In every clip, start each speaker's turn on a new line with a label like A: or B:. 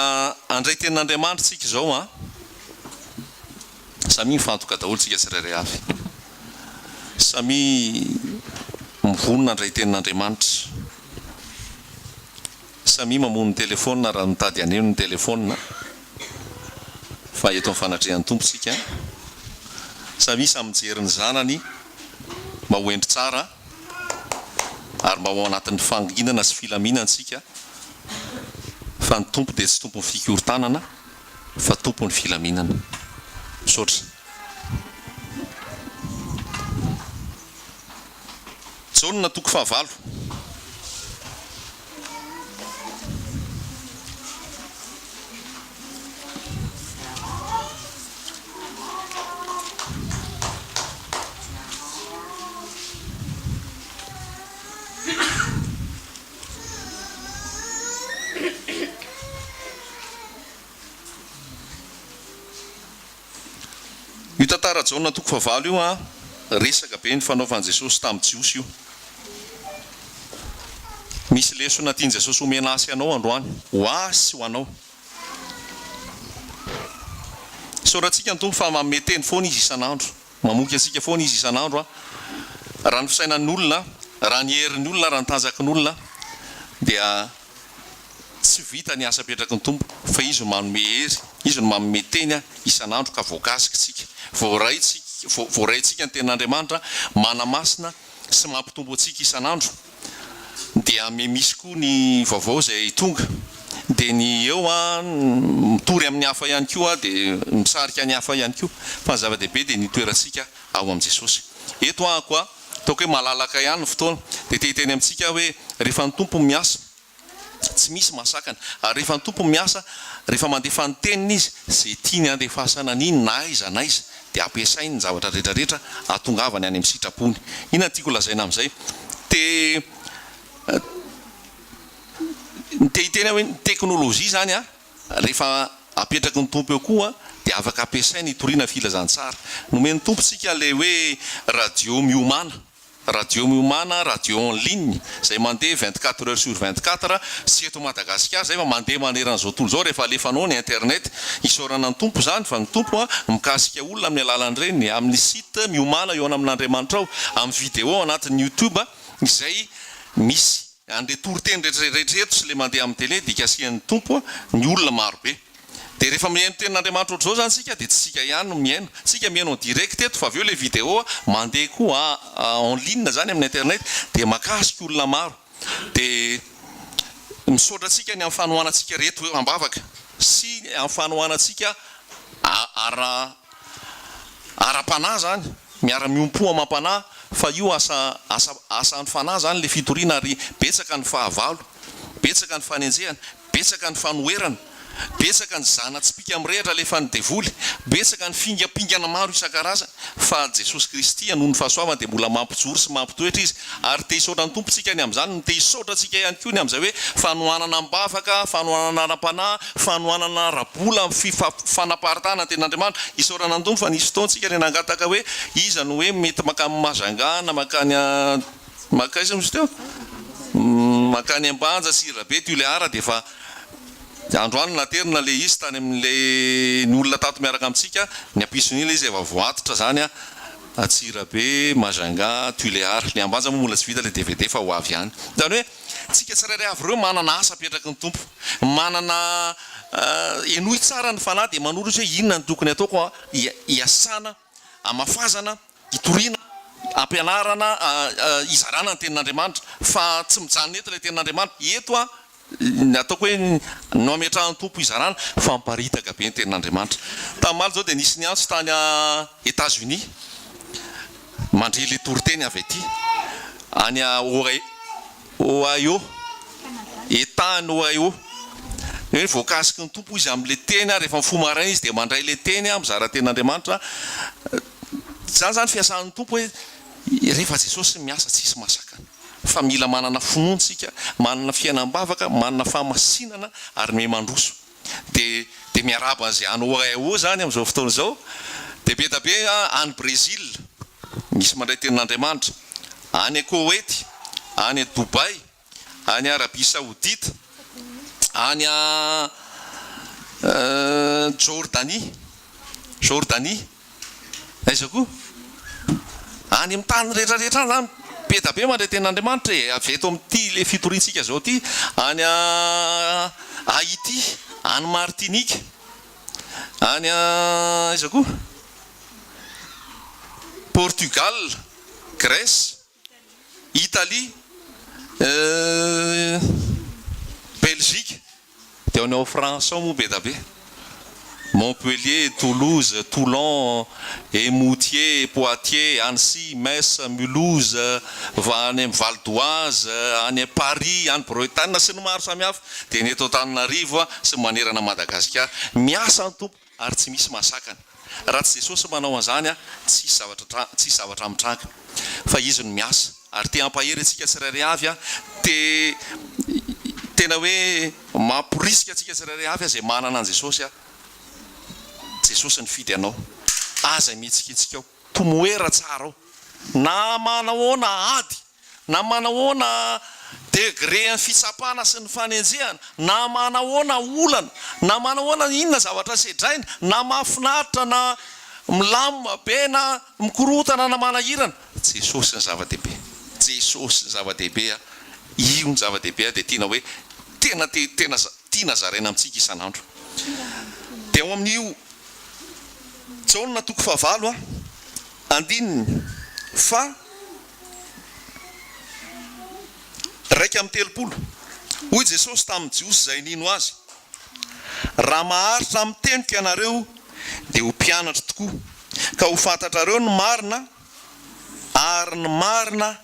A: Dia handray tenin'Andriamanitra isika izao an. Samia mifantoka daholo isika tsirairay avy. Samia mivonona handray tenin'Andriamanitra. Samia mamono ny telefaonina raha mitady haneno ny telefaonina fa eto amin'ny fanatrehan'ny Tompo isika. Samia samy mijery ny zanany mba ho hendry tsara ary mba ho ao anatin'ny fanginana sy filaminana isika fa ny Tompo dia tsy tompon'ny fikorontanana fa tompon'ny filaminana. Misaotra. Jaona toko fahavalo. Io tantara Jaona toko fahavalo io an, resaka be nifanaovan'i Jesosy tamin'ny Jiosy io. Misy lesona tian'i Jesosy homena ahy sy anao androany, ho ahy sy ho anao. Isaorantsika ny Tompo fa manome teny foana Izy isan'andro, mamoky antsika foana Izy isan'andro an. Raha ny fisainan'ny olona, raha ny herin'ny olona, raha ny tanjaky ny olona dia Tsy vita ny asa apetraky ny Tompo fa Izy no manome hery, Izy no manome teny isan'andro ka voakasika isika. Voaraintsika, voaraintsika ny tenin'Andriamanitra, manamasina sy mampitombo antsika isan'andro. Dia ame misy koa ny vaovao izay tonga. Dia ny eo an, mitory amin'ny hafa ihany koa dia misarika ny hafa ihany koa. Fa ny zava-dehibe dia ny hitoerantsika ao amin'i Jesosy. Eto ahako a, ataoko hoe malalaka ihany ny fotoana. Dia te hiteny amintsika aho hoe rehefa ny Tompo miasa, Tsy misy mahasakana. Ary rehefa ny Tompo miasa, rehefa mandefa ny teniny Izy, izay tiany handefasana an'iny na aiza na aiza, dia ampiasainy ny zavatra rehetra rehetra hahatongavany any amin'ny sitrapony. Inona no tiako lazaina amin'izay? Te ny te hiteny aho hoe ny teknolojia izany an, rehefa apetraky ny Tompo eo koa dia afaka ampiasaina hitoriana filazantsara. Nomen'ny Tompo isika ilay hoe radio miomàna. Radio Miomana, radio en ligne, izay mandeha 24 heures sur 24, tsy eto Madagasikara izay fa mandeha manerana izao tontolo izao rehefa alefanao ny internet. Isaorana ny Tompo izany fa ny Tompo mikasika olona amin'ny alalan'ireny, amin'ny site Miomana eo amin'Andriamanitra ao, amin'ny video ao anatin'ny youtube izay misy an'ilay toriteny rehetra rehetra eto sy ilay mandeha amin'ny télé dia ikasihan'ny Tompo ny olona marobe. Dia rehefa mihaino tenin'Andriamanitra ohatr'izao izany isika dia tsy isika ihany no mihaino. Isika mihaino en direct eto fa avy eo ilay vidéo mandeha koa en ligne izany amin'ny internet dia makasika olona maro. Dia misaotra antsika ny amin'ny fanohanantsika reto am-bavaka sy ny amin'ny fanohanantsika ara ara-panahy izany. Miara-miompo amam-panahy fa io asa asa asan'ny fanahy izany ilay fitoriana ary betsaka ny fahavalo, betsaka ny fanenjehana. Betsaka ny fanoherana, betsaka ny zana-tsipìka mirehitra alefan'ny devoly, betsaka ny fingampingana maro isan-karazany, fa Jesosy Kristy noho ny fahasoavany dia mbola mampijoro sy mampitoetra Izy, ary te hisaotra ny Tompo tsika ny amin'izany, no te hisaotra antsika ihany koa ny amin'izay hoe fanohanana am-bavaka, fanohanana ara-panahy, fanohanana ara-bola amin'ny fifa fanaparitahana ny tenin'Andriamanitra. Isaorana ny Tompo fa nisy fotoana tsika le nangataka hoe iza no hoe mety mankany Majunga na mankany Mankaiza moa izy teo? Mankany Ambanja sy Irabe Tuléar dia efa androany naterina ilay izy tany amin'ilay ny olona tato miaraka amintsika, ny ampitson'iny ilay izy efa voatitra izany an, Antsirabe, Majunga, Tuléar. Ilay Ambanja moa mbola tsy vita ilay dvd fa ho avy ihany. Izany hoe tsika tsirairay avy ireo manana asa apetraky ny Tompo, manana henoy tsara ny Fanahy dia manoro izy hoe inona no tokony ataoko an, hiasana, hamafazana Hitoriana, hampianarana, hizarana ny tenin'Andriamanitra. Fa tsy mijanona eto ilay tenin'Andriamanitra. Eto an, ny ataoko hoe no ametrahan'ny Tompo hizarana fa miparitaka be ny tenin'Andriamanitra. Tamin'ny omaly izao dia nisy niantso tany Etats-Unis, mandre ilay toriteny avy aty, any Ohio, Etat any Ohio. Hoe voakasiky ny Tompo izy amin'ilay teny, rehefa mifoha maraina izy dia mandray ilay teny, mizara tenin'Andriamanitra. Izany izany fiasan'ny Tompo hoe rehefa Jesosy miasa tsisy mahasakana. Fa mila manana finoana isika, manana fiainam-bavaka, manana fahamasinana ary miha mandroso. Dia dia miarahaba an'izay any Ohio izany amin'izao fotoana izao. Dia be dia be any Brésil misy mandray tenin'Andriamanitra, any Koety, any Dubaï, any Arabie Saoudite, any. Jordanie, Jordanie, aiza koa? Any amin'ny tany rehetra rehetra any izany, be da be mandray tenin'Andriamanitra e, avy eto amin'ity ilay fitoriantsika izao ity, any Haiti, any Martinique, any aiza koa? Portugal, Grèce, Italie, Belgique, dia ao ny ao France ao moa be da be, Montpellier, Toulouse, Toulon, Emoutier, Poitiers, Annecy, Metz, Mulhouse, va any amin'ny Val d'Oise, any Paris, any Bretagne sy ny maro samihafa, dia ny eto Antananarivo sy ny manerana an'i Madagasikara. Miasa ny Tompo. Ary tsy misy mahasakana. Raha tsy Jesosy manao an'izany tsy hisy zavatra tsy hisy zavatra mitranga. Fa Izy no miasa. Ary te hampahery antsika tsirairay avy aho, te tena hoe mamporisika antsika tsirairay avy aho izay manana an'i Jesosy aho. Jesosy nifidy anao. Aza mihetsiketsika ao. Tomoera tsara ao. Na manahoana ady, na manahoana degré an'ny fitsapana sy ny fanenjehana, na manahoana olana, na manahoana inona zavatra sedraina, na mahafinaritra na milamina be na mikorontana na manahirana, Jesosy ny zava-dehibe. Jesosy ny zava-dehibe a! Io ny zava-dehibe a dia tiana hoe tena te tena tiana zaraina amintsika isan'andro. Dia ao amin'io Jaona toko fahavalo andininy faha 31, Hoy Jesosy tamin'ny Jiosy izay nino Azy, Raha maharitra amin'ny teniko ianareo, dia ho mpianatro tokoa, ka ho fantatrareo ny marina, ary ny marina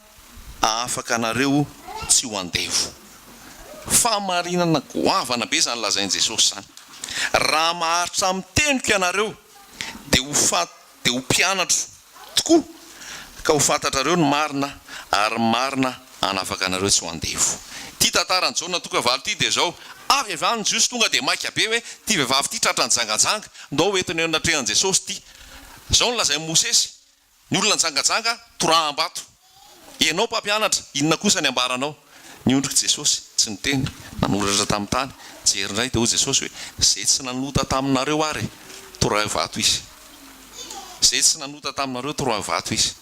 A: hahafaka anareo tsy ho andevo. Fahamarinana goavana be izany lazain'i Jesosy izany. Raha maharitra amin'ny teniko ianareo, dia ho fa dia ho mpianatro tokoa, ka ho fantatrareo ny marina, ary ny marina hanafaka anareo tsy ho andevo. Ity tantaran'i Jaona toko fahavalo ity dia izao, avy avy any ny Jiosy tonga dia maika be hoe, ity vehivavy ity tratra nijangajanga, ndao ho entina eo anatrehan'i Jesosy ity. Izao no lazain'i Mosesy, Ny olona nijangajanga, toraham-bato. Ianao mpampianatra, inona kosa ny ambaranao? Niondrika Jesosy, tsy niteny, nanoratra tamin'ny tany. Nijery indray, dia hoy Jesosy hoe, Izay tsy nanota taminareo ary, toraho vato izy. Izay tsy nanota taminareo, toraho vato izy.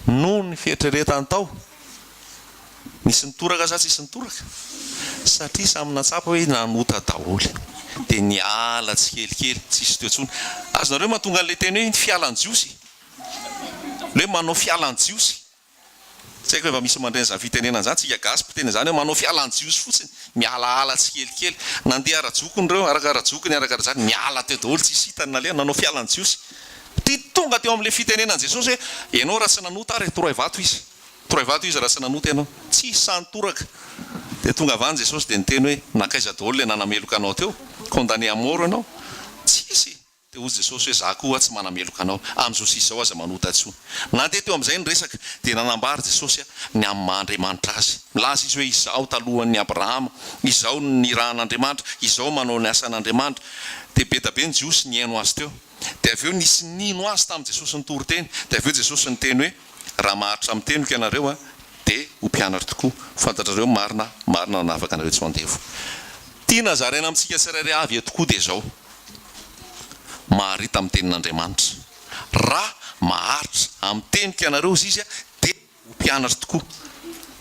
A: Noho ny fieritreretany tao, Nisy nitoraka sa tsisy nitoraka? Satria samy natsapa hoe nanota daholo. Dia niala tsikelikely, tsisy teo intsony. Azonareo mahatonga an'ilay teny hoe ny fialan-jiosy? Ilay hoe manao fialan-jiosy. Tsy haiko hoe efa misy mandre an'izany fitenenana izany, tsika gasy mpiteny an'izany hoe manao fialan-jiosy fotsiny, mialaala tsikelikely. Nandeha ara-jokiny ireo, araka ara-jokiny, araka ara-zany, niala teo daholo, tsisy hitany naleha, nanao fialan-jiosy. Dia tonga teo amin'ilay fitenenan'i Jesosy hoe, ianao raha tsy nanota ary, torohay vato izy. Toray vato izy raha tsy nanota ianao. Tsy sahy nitoraka. Dia tonga avy any Jesosy dia niteny hoe, nankaiza daholo ilay nanameloka anao teo? Condamné à mort ianao. Tsisy. Dia hoy Jesosy hoe, za koa tsy manameloka anao. Amin'izao sisa izao aza manota intsony. Nandeha teo amin'izay ny resaka, dia nanambara Jesosy ny amin'ny maha Andriamanitra Azy. Milaza Izy hoe, Izaho talohan'i Abrahama, Izaho no nirahan'Andriamanitra, Izaho manao ny asan'Andriamanitra. Dia be dia be ny Jiosy nihaino Azy teo. Dia avy eo nisy nino Azy tamin'i Jesosy nitory teny. Dia avy eo Jesosy niteny hoe, Raha maharitra amin'ny teniko ianareo, dia ho mpianatro tokoa. Fantatrareo marina, marina nanafaka anareo tsy ho andevo. Tiana zaraina amintsika tsirairay avy eto koa dia izao, Maharita amin'ny tenin'Andriamanitra. Raha maharitra amin'ny teniko ianareo, hozy Izy, dia ho mpianatro tokoa.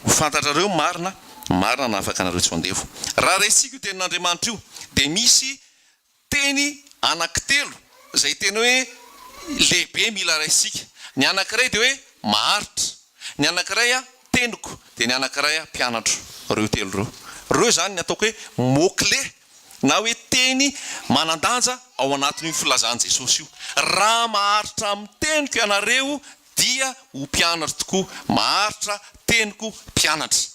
A: Ho fantatrareo marina, marina nanafaka anareo tsy ho andevo. Raha raisintsika io tenin'Andriamanitra io, dia misy Teny anankitelo izay tena hoe lehibe mila raisintsika. Ny anankiray dia hoe maharitra, ny anankiray teniko, dia ny anankiray mpianatro. Ireo telo ireo. Ireo izany ny ataoko hoe mots clés na hoe teny manan-danja ao anatin'io filazan'i Jesosy io. Raha maharitra amin'ny teniko ianareo dia ho mpianatro tokoa. Maharitra, teniko, mpianatra.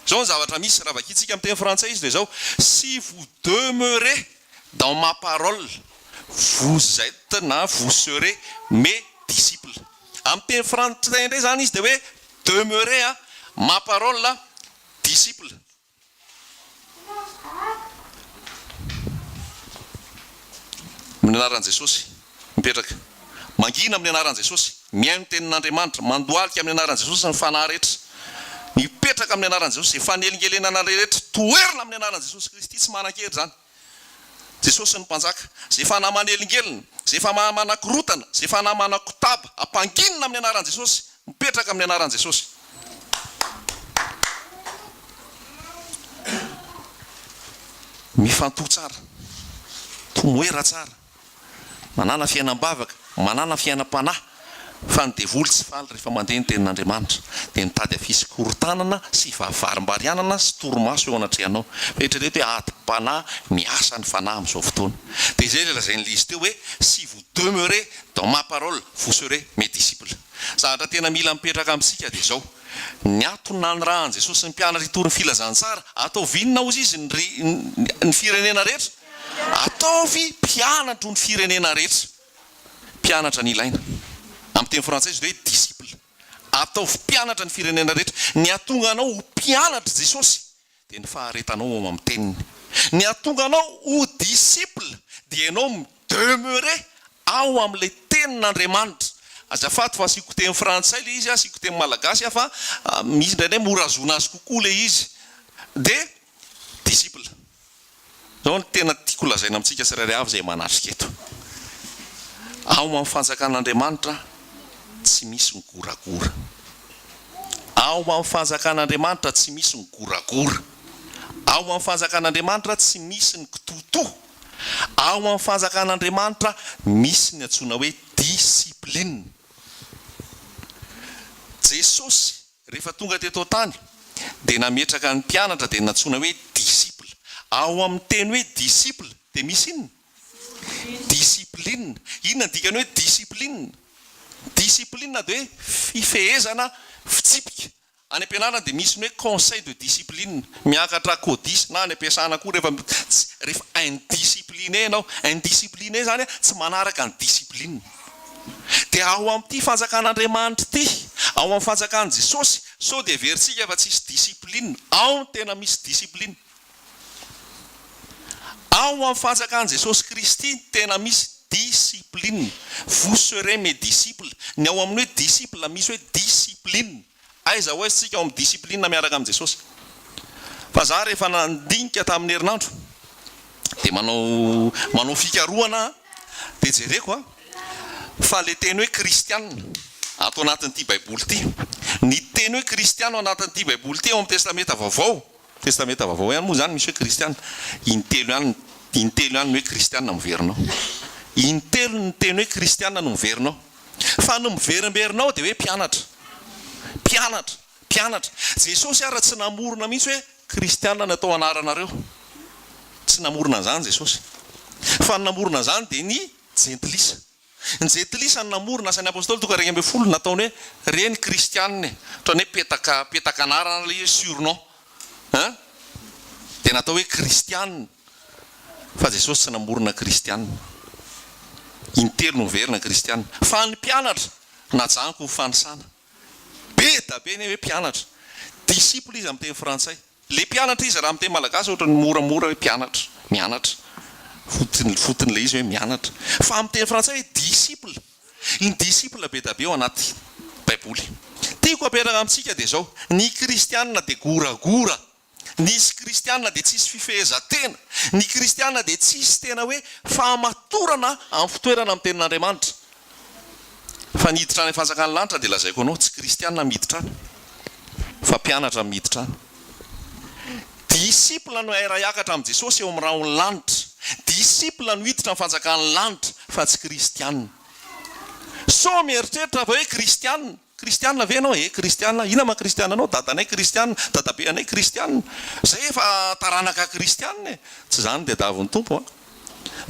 A: Izao ny zavatra misy, raha vakintsika amin'ny teny frantsay izy dia izao, Si vous demeurez dans ma parole, vous êtes na vous serez mes disciples. Amin'ny teny frantsay indray izany izy dia hoe demeurez a, ma parole, disciple. Amin'ny anaran'i Jesosy. Mipetraka. Mangina amin'ny anaran'i Jesosy. Mihaino ny tenin'Andriamanitra. Mandohalika amin'ny anaran'i Jesosy ny fanahy rehetra. Mipetraka amin'ny anaran'i Jesosy. Izay fanelingelenana rehetra, toherina amin'ny anaran'i Jesosy Kristy. Tsy manan-kery izany. Jesosy no Mpanjaka. Izay fanahy manelingelina, izay fanahy manakorotana, izay fanahy manakotaba, ampanginina amin'ny anaran'i Jesosy, mipetraka amin'ny anaran'i Jesosy. Mifantoha tsara, tomoera tsara. Manàna fiainam-bavaka, manàna fiainam-panahy, fa ny devoly tsy faly rehefa mandeha ny tenin'Andriamanitra, dia mitady afisy korotanana sy vavarimbarianana sy torimaso eo anatrehanao. Fa eritrereto hoe adim-panahy miasa ny fanahy amin'izao fotoana. Dia izay ilay lazain'ilay izy teo hoe si vous demeurez dans ma parole, vous serez mes disciples. Zavatra tena mila mipetraka amintsika dia izao, ny antony nanirahan'i Jesosy ny mpianatra hitory ny filazantsara, ataovy inona hozy izy ny firenena rehetra? Ataovy mpianatro ny firenena rehetra. Mpianatra ny ilaina. Amin'ny teny frantsay izy dia hoe disciple. Ataovy mpianatra ny firenena rehetra. Ny hahatonga anao ho mpianatr'i Jesosy dia ny faharetanao ao amin'ny teniny. Ny hahatonga anao ho disciple dia ianao mi-demeurer ao amin'ilay tenin'Andriamanitra. Azafady fa asiako teny frantsay ilay izy, asiako teny malagasy aho fa misy indraindray mora ahazoana azy kokoa ilay izy. Dia disciple. Izao no tena tiako lazaina amintsika tsirairay avy izay manatrika eto. Ao amin'ny fanjakan'Andriamanitra tsy misy ny goragora. Ao amin'ny fanjakan'Andriamanitra tsy misy ny goragora. Ao amin'ny fanjakan'Andriamanitra tsy misy ny kitoatoa. Ao amin'ny fanjakan'Andriamanitra misy ny antsoina hoe discipline. Jesosy Rehefa tonga teto an-tany dia nametraka ny mpianatra dia nantsoina hoe disciple. Ao amin'ny teny hoe disciple dia misy inona? Discipline. Inona ny dikan'ny hoe discipline? Discipline dia hoe fifehezana fitsipika. Any am-pianarana dia misy ny hoe conseil de discipline. Miakatra codis na any am-piasana koa rehefa rehefa indiscipliné ianao. Indiscipliné izany tsy manaraka ny discipline. Dia ao amin'ity fanjakan'Andriamanitra ity, ao amin'ny fanjakan'i Jesosy, sao dia heverintsika fa tsisy discipline, ao no tena misy discipline. Ao amin'ny fanjakan'i Jesosy Kristy no tena misy discipline. Vous serez mes disciples. Ny ao amin'ny hoe disciple misy hoe discipline. Aiza ho aiza tsika ao amin'ny discipline miaraka amin'i Jesosy. Fa za rehefa nandinika tamin'ny herinandro dia manao manao fikarohana aho dia jereko a fa le teny hoe kristiana ato anatin'ity baiboly ity, ny teny hoe kristiana ao anatin'ity baiboly ity ao amin'ny testamenta vaovao, testamenta vaovao ihany moa izany misy hoe kristiana, intelo ihany intelo ihany ny hoe kristiana miverina ao. Intelo ny teny hoe kristiana no miverina ao. Fa ny miverimberina ao dia hoe mpianatra. Mpianatra. Mpianatra. Jesosy ara tsy namorona mihitsy hoe kristiana no atao anaranareo. Tsy namorona an'izany Jesosy. Fa ny namorona an'izany dia ny jentilisa. Ny jentilisa no namorona, Asan'ny Apostoly toko 11, nataony hoe reny kristiana e. Ohatran'ny hoe petaka, petaka anarana ilay izy, surnom. Hein? Dia natao hoe kristiana. Fa Jesosy tsy namorona kristiana. Intelo niverina kristiana. Fa ny mpianatra najanoko ho fanisana. Be da be anie hoe mpianatra. Disciple izy amin'ny teny frantsay. Le mpianatra izy raha amin'ny teny malagasy ohatran'ny moramora hoe mpianatra, mianatra. Fotony foton'ilay izy hoe mianatra. Fa amin'ny teny frantsay hoe disciple. Ny disciple be da be ao anaty baiboly. Tiako apetraka amintsika dia izao, ny kristiana dia goragora. Nisy kristiana dia tsisy fifehezan-tena. Ny kristiana dia tsisy tena hoe fahamatorana amin'ny fitoerana amin'ny tenin'Andriamanitra. Fa ny hiditra any amin'ny fanjakan'ny lanitra dia lazaiko anao, tsy kristiana miditra any, fa mpianatra miditra any. Disciple no hiara-hiakatra amin'i Jesosy eo amin'ny rahon'ny lanitra. Disciple no hiditra amin'ny fanjakan'ny lanitra, fa tsy kristiana. Sao mieritreritra fa hoe kristiana. Kristiana ve ianao? E, kristiana. Inona maha kristiana anao? Dadanay kristiana, dadabeanay kristiana. Zay efa taranaka kristiana e! Tsy izany ny tadiavin'ny Tompo an!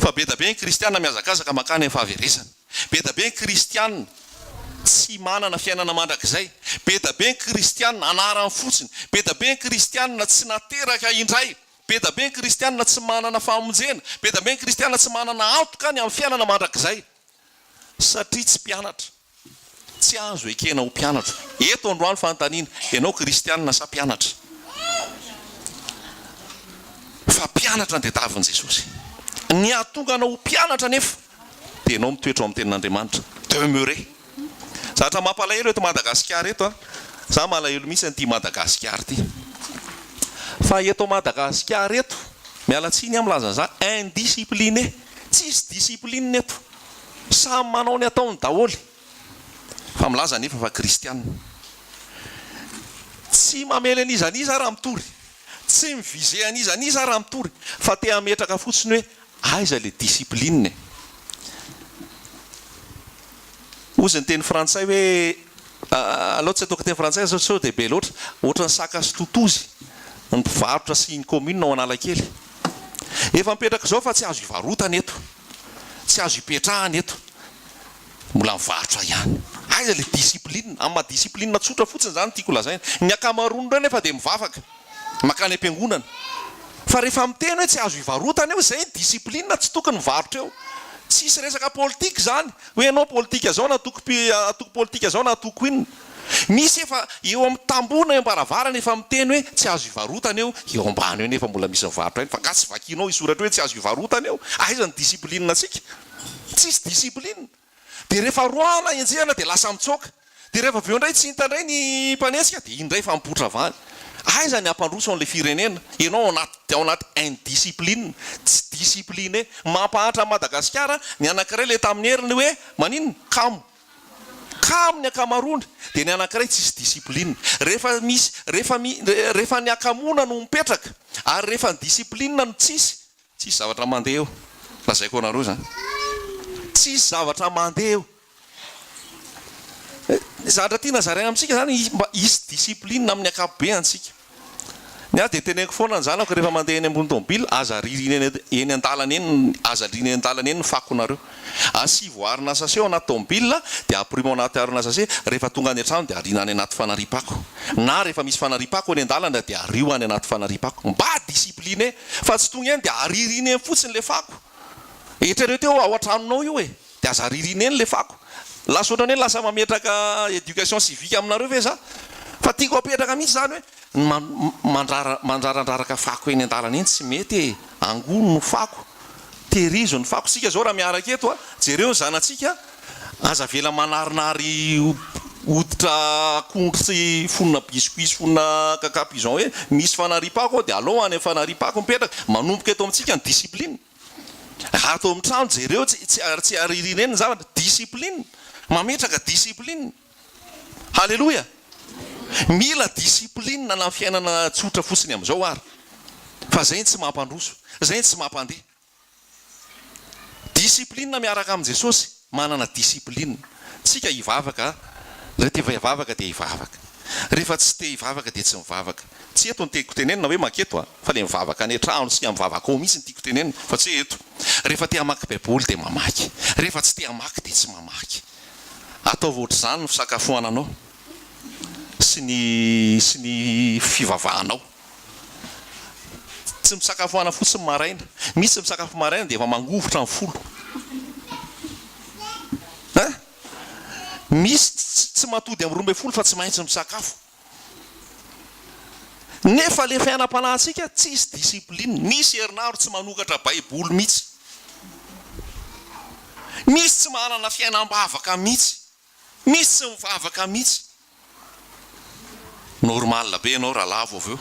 A: Fa be da be ny kristiana mihazakazaka mankany amin'ny fahaverezana. Be da be ny kristiana tsy manana fiainana mandrakizay. Be da be ny kristiana anarany fotsiny. Be da be ny kristiana tsy nateraka indray. Be da be ny kristiana tsy manana famonjena. Be da be ny kristiana tsy manana antoka ny amin'ny fiainana mandrakizay. Satria tsy mpianatra. Tsy azo ekena ho mpianatra. Eto androany fanontaniana, ianao kristianina sa mpianatra? Fa mpianatra no tadiavin'i Jesosy. Ny hahatonga anao ho mpianatra anefa dia ianao mitoetra ao amin'ny tenin'Andriamanitra. Demeurer. Zavatra mampalahelo eto Madagasikara eto an, za malahelo mihitsy an'ity Madagasikara ity. Fa eto Madagasikara eto. Miala tsiny aho milaza an'izany, indiscipliné. Tsisy discipline eto. Samy manao ny ataony daholo. Fa milaza anefa fa kristiana. Tsy mamely an'iza n'iza aho raha mitory. Tsy mi-viser an'iza n'iza aho raha mitory. Fa te hametraka fotsiny hoe aiza le discipline e. Hozy ny teny frantsay hoe, aleo tsy ataoko teny frantsay sao sao dia be loatra, ohatran'ny saka sy totozy ny mpivarotra sy ny commune ao Analakely. Efa mipetraka izao fa tsy azo ivarotana eto, tsy azo ipetrahana eto, mbola mivarotra ihany. Aiza ilay discipline? Amin'ny maha discipline tsotra fotsiny izany no tiako lazaina. Ny ankamaroan'ireo nefa dia mivavaka. Mankany am-piangonana. Fa rehefa miteny hoe tsy azo ivarotana eo, izay ny discipline, tsy tokony mivarotra eo. Tsisy resaka politika izany, hoe ianao politika zao na antoko antoko politika zao na antoko inona. Misy efa eo amin'ny tamboho na eo am-baravarana efa miteny hoe tsy azo ivarotana eo, eo ambany eo nefa mbola misy mivarotra eny. Fa nga tsy vakianao io soratra io hoe tsy azo ivarotana eo? Aiza ny discipline antsika? Tsisy discipline. Dia rehefa roahana enjehina dia lasa mitsoaka. Dia rehefa avy eo indray tsy hita indray ny mpanenjika dia iny indray efa mipoitra avy any. Aiza ny hampandroso an'ilay firenena? Ianao ao anaty ao anaty indiscipline, tsy discipliné. Mampahantra an'i Madagasikara ny anankiray ilay tamin'ny heriny hoe maninona? Kamo. Kamo ny ankamaroany. Dia ny anankiray tsisy discipline. Rehefa misy rehefa mi rehefa ny hakamoana no mipetraka ary rehefa ny discipline no tsisy Tsisy zavatra mandeha eo, lazaiko anareo izany. Tsisy zavatra mandeha eo. Ny zavatra tiana zaraina amintsika izany, mba hisy discipline amin'ny ankapobeny antsika. Ny ahy dia teneniko foana ny zanako rehefa mandeha eny ambony tomobile, aza aririna eny eny an-dalana eny, aza aririna eny an-dalana eny ny fakonareo. Asivo harona sachet ao anaty tomobile, dia ampirimo ao anaty harona sachet, rehefa tonga any an-trano dia ariana any anaty fanariam-pako. Na rehefa misy fanariam-pako eny an-dalana dia ario any anaty fanariam-pako. Mba discipliné. Fa tsy tonga eny dia aririny eny fotsiny le fako. Eritrereto eo ao an-tranonao io e! Dia aza aririny eny le fako. Lasa ohatran'ny hoe lasa mametraka éducation civique aminareo ve za? Fa tiako apetraka mihitsy izany hoe ny mandrara mandrarandraraka fako eny an-dalana eny tsy mety e! Angony no fako. Tehirizo ny fako. Isika izao raha miaraka eto a, jereo ny zanatsika, aza avela manarinary hoditra akondro sy fonona biscuit sy fonona caca pigeon hoe misy fanariam-pako ao dia aleo any amin'ny fanariam-pako mipetraka. Manomboka eto amintsika ny discipline. Ato amin'ny trano jereo tsy tsy ary tsy aririna eny ny zavatra. Discipline. Mametraka discipline. Haleloia! Mila discipline na ny fiainana tsotra fotsiny amin'izao ary. Fa zay ny tsy mampandroso, zay ny tsy mampandeha. Discipline miaraka amin'i Jesosy, manana discipline. Tsika hivavaka, raha te hivavaka dia hivavaka. Rehefa tsy te hivavaka dia tsy mivavaka. Tsy eto no tiako tenenina hoe manketo a, fa le mivavaka any an-trano sy mivavaka ao mihitsy no tiako tenenina fa tsy hoe eto. Rehefa te hamaky baiboly dia mamaky, rehefa tsy te hamaky dia tsy mamaky. Ataovy ohatr'izany ny fisakafoananao sy ny sy ny fivavahanao. Tsy misakafoana fotsiny maraina. Misy misakafo maraina dia efa mangovitra ny folo. Hein? Misy tsy matody amin'ny 12 fa tsy maintsy misakafo. Nefa le fiainam-panahintsika tsisy discipline. Misy herinandro tsy manokatra baiboly mihitsy. Misy tsy manana fiainam-bavaka mihitsy. Misy tsy mivavaka mihitsy. Normal be ianao raha lavo avy eo.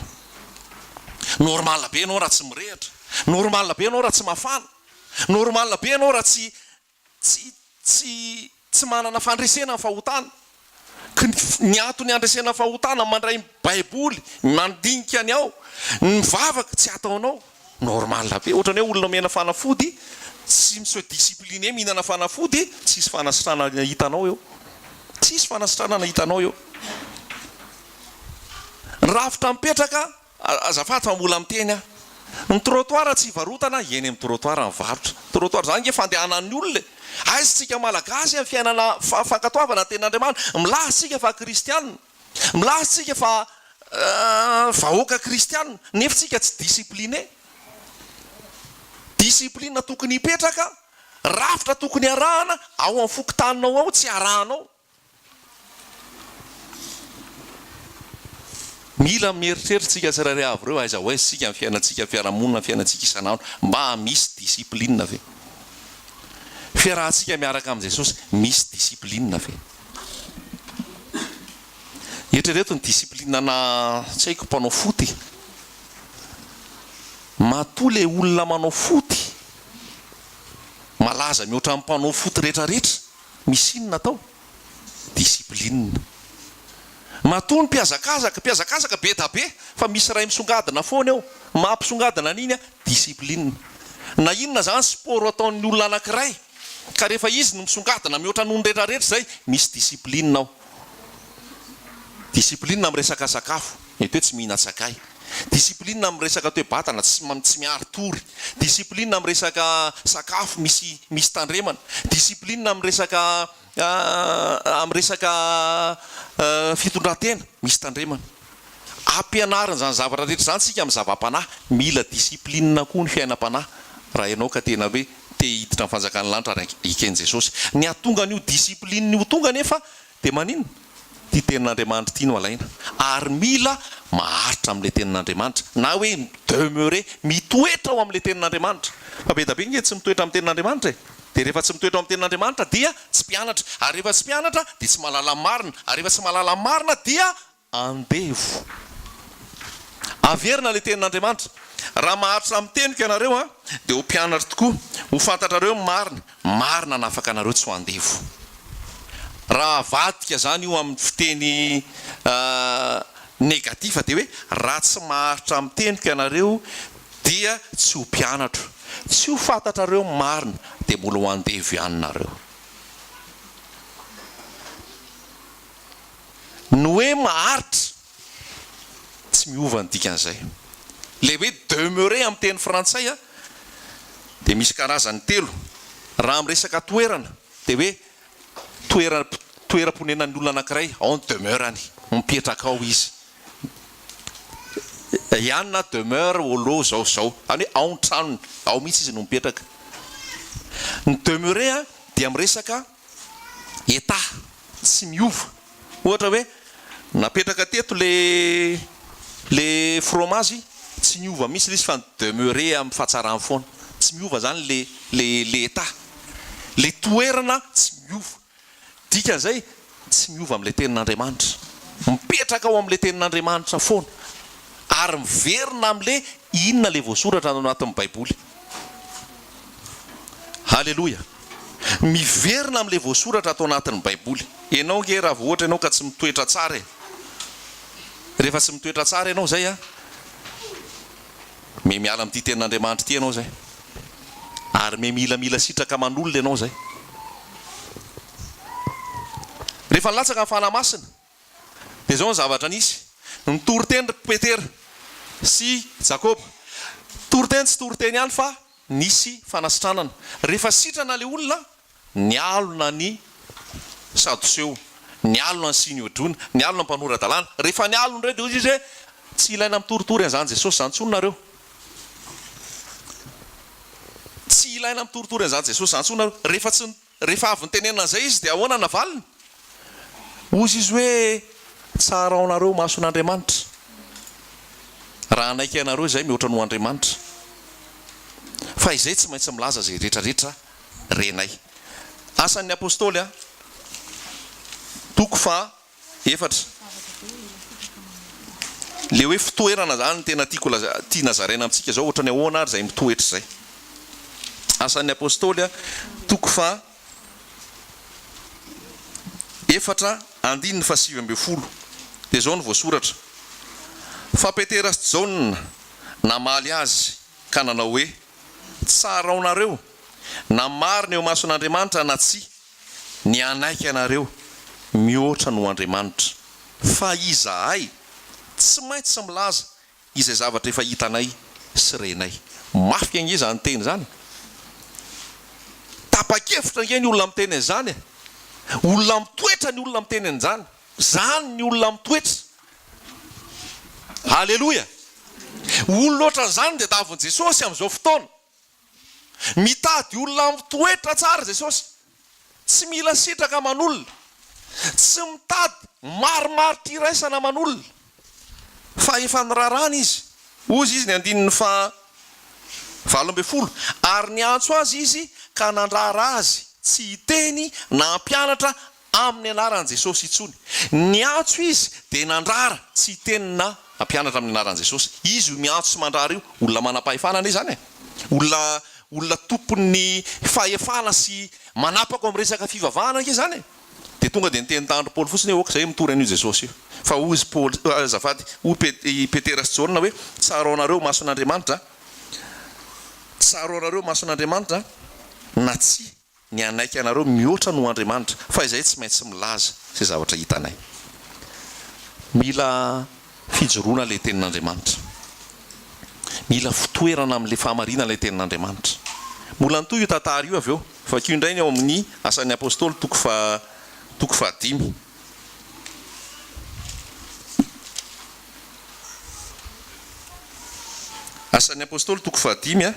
A: Normal be ianao raha tsy mirehitra. Normal be ianao raha tsy mafana. Normal be ianao raha tsy tsy tsy tsy manana fandresena ny fahotana. Ny antony handresena fahotana, mandray baiboly, mandinika ny ao, ny mivavaka tsy ataonao. Normal be, ohatrany hoe olona omena fanafody, tsy mi-se discipliner mihinana fanafody, tsisy fanasitranana hitanao eo. Tsisy fanasitranana hitanao eo. Ny rafitra mipetraka Azafady fa mbola miteny aho. Ny trottoir tsy ivarotana, eny amin'ny trottoir mivarotra. Trottoir izany ange fandehanan'ny olona e. Aiza isika Malagasy amin'ny fiainana fankatoavana ny tenin'Andriamanitra? Milaza isika fa kristianina. Milaza isika fa vahoaka kristianina, nefa isika tsy discipliné. Discipline tokony hipetraka, rafitra tokony arahana ao amin'ny fokontaninao ao tsy arahanao. Mila mieritreritra tsika tsirairay avy ireo aiza ho aiza tsika amin'ny fiainantsika fiarahamonina fiainantsika isan'andro mba misy discipline ve? Fiarahantsika miaraka amin'i Jesosy misy discipline ve? Eritrereto ny discipline ana tsy haiko mpanao foot e! Matoa le olona manao foot malaza mihoatra ny mpanao foot retraretra, misy inona atao? Discipline. Matoa ny mpihazakazaka, mpihazakazaka be da be fa misy iray misongadina foana eo, mampisongadina an'iny an, discipline. Na inona zany sport ataon'ny olona anakiray ka rehefa izy no misongadina mihoatra noho ny retraretra izay, misy discipline ao. Discipline amin'ny resaka sakafo, mety hoe tsy mihinan-tsakay. Discipline amin'ny resaka toe-batana, tsy tsy miari-tory. Discipline amin'ny resaka sakafo misy misy tandremana. Discipline amin'ny resaka amin'ny resaka fitondran-tena, misy tandremana. Ampianarina izany zavatra rehetra izany isika amin'ny zava-panahy. Mila discipline koa ny fiainam-panahy raha ianao ka tena hoe te hiditra amin'ny fanjakan'ny lanitra ary eken'i Jesosy. Ny hahatonga an'io discipline io ho tonga anefa dia maninona? Ity tenin'Andriamanitra ity no alaina. Ary mila maharitra amin'ilay tenin'Andriamanitra. Na hoe mi-demeurer, mitoetra ao amin'ilay tenin'Andriamanitra. Fa be dia be ange tsy mitoetra amin'ny tenin'Andriamanitra e. Dia rehefa tsy mitoetra ao amin'ny tenin'Andriamanitra dia tsy mpianatra. Ary rehefa tsy mpianatra dia tsy mahalala ny marina. Ary rehefa tsy mahalala ny marina dia Andevo. Averina ilay tenin'Andriamanitra. Raha maharitra amin'ny teniko ianareo, dia ho mpianatro tokoa. Ho fantatrareo ny marina. Marina hanafaka anareo tsy ho andevo. Raha avadika izany io amin'ny fiteny negatif dia hoe, raha tsy maharitra amin'ny teniko ianareo dia tsy ho mpianatro. Tsy ho fantatrareo ny marina, dia mbola ho andevo ihany nareo. Ny hoe maharitra, tsy miova ny dikan'izay. Ilay hoe demeurer amin'ny teny frantsay dia misy karazany telo. Raha miresaka toerana dia hoe toera toeram-ponenan'ny olona anankiray, ao ny demeure-ny, mipetraka ao izy. Ihany na demeure au zao zao, izany hoe ao ny tranony, ao mihitsy izy no mipetraka. Ny demeurer dia miresaka état tsy miova. Ohatra hoe napetraka teto le le fromage, tsy niova mihitsy le izy fa ni-demeurer amin'ny fahatsarany foana. Tsy miova zany le le le état. Le toerana tsy miova. Dikan'izay tsy miova amin'ilay tenin'Andriamanitra. Mipetraka ao amin'ilay tenin'Andriamanitra foana. Ary miverina amin'ilay inona ilay voasoratra ao anatin'ny Baiboly. Haleloia! Miverina amin'ilay voasoratra ato anatin'ny Baiboly. Ianao ange raha vao ohatra ianao ka tsy mitoetra tsara e! Rehefa tsy mitoetra tsara ianao izay an, me miala amin'ity tenin'Andriamanitra ity ianao izay. Ary me milamila sitraka aman'olona ianao izay. Rehefa nilatsaka ny Fanahy Masina, Dia izao ny zavatra nisy, nitory teny ry Petera sy Jakoba. Toriteny tsy toriteny ihany fa nisy fanasitranana. Rehefa sitrana ilay olona, nialona ny Sadoseo, nialona ny Synodrona, nialona ny mpanora-dalàna. Rehefa nialona ireo dia hoy izy hoe, Tsy ilaina mitoritory an'izany Jesosy izany intsony nareo. Tsy ilaina mitoritory an'izany Jesosy izany intsony nareo. Rehefa tsy Rehefa avy nitenenana an'izay izy dia ahoana navaliny? Hozy izy hoe, Tsara ao anareo mason'Andriamanitra, raha hanaiky anareo izay mihoatra noho Andriamanitra. Fa izay tsy maintsy milaza izay rehetra rehetra renay. Asan'ny Apostoly, toko faha Efatra. Le hoe fitoerana zany no tena tiako laza tiana zaraina amintsika zao, ohatrany ahoana ary zay mitoetra zay. Asan'ny Apostoly toko faha efatra andininy faha 19 dia zao no voasoratra, Fa Petera sy Jaona namaly azy ka nanao hoe, Tsaraonareo na marina eo imason'Andriamanitra na tsia, ny hanaiky anareo mihoatra noho Andriamanitra, fa izahay tsy maintsy milaza izay zavatra efa hitanay sy renay. Mafy ange izany teny izany e! Tapa-kevitra ange ny olona miteny an'izany e! Olona mitoetra ny olona miteny an'izany. Izany ny olona mitoetra. Aleloia! Olona ohatran'izany no tadiavin'i Jesosy amin'izao fotoana. Mitady olona mitoetra tsara Jesosy. Tsy mila sitraka aman'olona. Tsy mitady marimaritra iraisana aman'olona. Fa efa niraràna izy. Hozy izy ny andininy faha 18, Ary niantso azy izy ka nandrara azy tsy hiteny na hampianatra amin'ny anaran'i Jesosy intsony. Niantso izy dia nandrara tsy hiteny na. hampianatra amin'ny anaran'i Jesosy. Izy io miantso sy mandrara io, olona manam-pahefana anie izany e! Olona olona tompon'ny fahefana sy manapaka ao amin'ny resaka fivavahana ange izany e! Dia tonga dia niteny tamin-dry Paoly fotsiny hoe ok izay mitory an'io Jesosy io. Fa hoy izy Paoly, azafady, hoy Pet, i Petera sy Jaona hoe, Tsaroanareo mason'Andriamanitra, tsaroanareo mason'Andriamanitra na tsia ny hanaiky anareo mihoatra noho Andriamanitra, fa izay tsy maintsy milaza izay zavatra hitanay. Mila fijoroana ilay tenin'Andriamanitra. Mila fitoerana amin'ilay fahamarinana ilay tenin'Andriamanitra. Mbola nitohy io tantara io avy eo. Vakio indray ny ao amin'ny Asan'ny Apostoly toko faha toko fahadimy. Asan'ny Apostoly toko fahadimy a.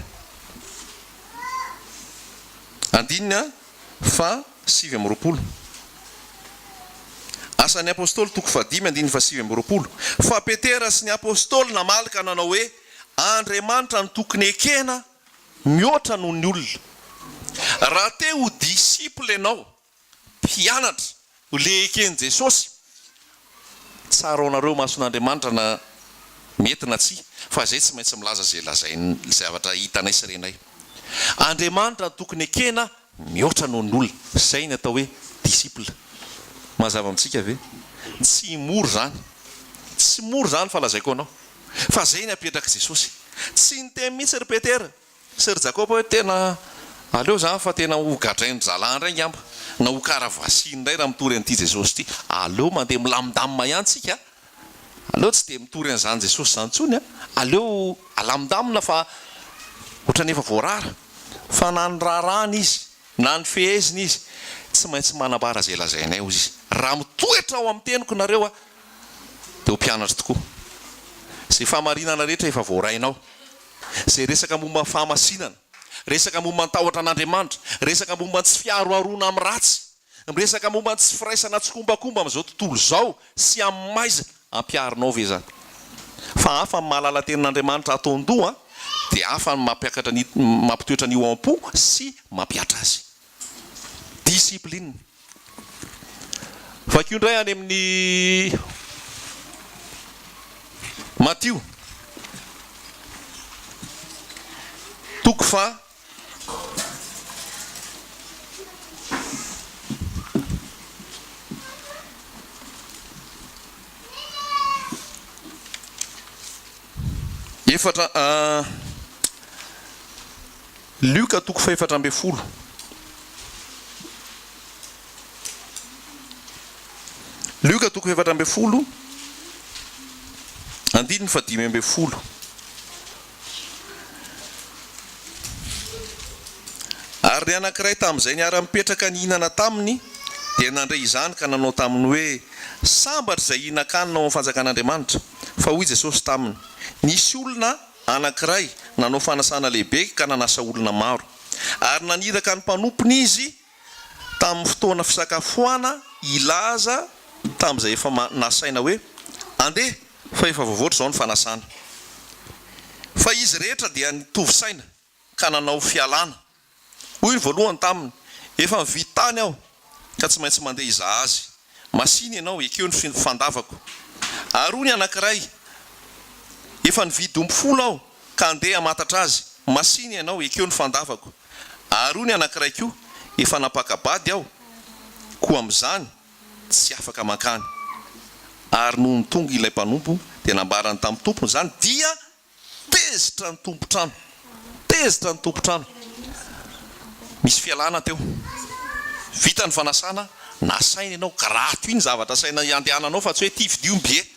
A: Andininy faha 29. Asan'ny Apostoly toko fahadimy andininy faha 29. Fa Petera sy ny Apostoly namaly ka nanao hoe, Andriamanitra no tokony ekena mihoatra noho ny olona. Raha te ho disciple ianao, mpianatra, ho le eken'i Jesosy, Tsaraonareo mason'Andriamanitra na mety na tsia, fa izay tsy maintsy milaza izay lazainy, zavatra hitanay sy renay. Andriamanitra no tokony ekena mihoatra noho ny olona. Izay ny atao hoe disciple. Mazava amintsika ve? Tsy mora izany. Tsy mora izany fa lazaiko anao. Fa izay ny apetrak'i Jesosy. Tsy niteny mihitsy ry Petera. Sy ry Jakoba hoe tena aleo zany fa tena ho gadrain-dry zalahy indray ngamba na ho karavasiany indray raha mitory an'ity Jesosy ity. Aleo mandeha milamindamina ihany tsika a! Aleo tsy dia mitory an'izany Jesosy izany intsony a! Aleo alamindamina fa ohatran'ny efa voarara. Fa na ny raharahana izy na ny fehezina izy tsy maintsy manambara izay lazainay hozy izy. Raha mitoetra ao amin'ny teniko nareo a! Dia ho mpianatro tokoa. Izay fahamarinana rehetra efa voarainao. Izay resaka momba ny fahamasinana, resaka momba ny tahotra an'Andriamanitra, resaka momba ny tsy fiharoharoana amin'ny ratsy, miresaka momba ny tsy firaisana tsikombakomba amin'izao tontolo izao sy amin'ny maizina, ampiharinao ve izany? Fa hafa ny mahalala tenin'Andriamanitra ato an-doha dia hafa ny mampiakatra ny mampitoetra an'io ao am-po sy mampihatra azy. Discipline. Vakio indray any amin'ny Matio toko faha efatra Lioka toko fahefatra ambin'ny folo. Lioka toko fahefatra ambin'ny folo, andininy fahadimy ambin'ny folo. Ary ny anankiray tamin'izay niara-nipetraka nihinana taminy dia nandre izany ka nanao taminy hoe, Sambatra izay hihinan-kanina ao amin'ny fanjakan'Andriamanitra. Fa hoy Jesosy taminy, Nisy olona anankiray nanao fanasana lehibe ka nanasa olona maro. Ary naniraka ny mpanompony izy tamin'ny fotoana fisakafoana hilaza tamin'izay efa nasaina hoe, Andeha, fa efa voavoatra izao ny fanasana. Fa izy rehetra dia nitovy saina ka nanao fialana. Hoy ny voalohany taminy, Efa nividy tany aho, ka tsy maintsy mandeha hizaha azy. Masìna ianao, ekeo ny fandavako. Ary hoy ny anankiray, Efa nividy omby folo aho, ka andeha hamantatra azy. Masìna ianao, ekeo ny fandavako. Ary hoy ny anankiray koa, Efa nampaka-bady aho, koa amin'izany tsy afaka mankany. Ary nony tonga ilay mpanompo, dia nambarany tamin'ny tompony izany, dia Tezitra ny tompon-trano. Tezitra ny tompon-trano. Misy fialana teo. Vita ny fanasana, nasaina ianao, gratuit ny zavatra asaina andehananao fa tsy hoe ity vidio ny billet.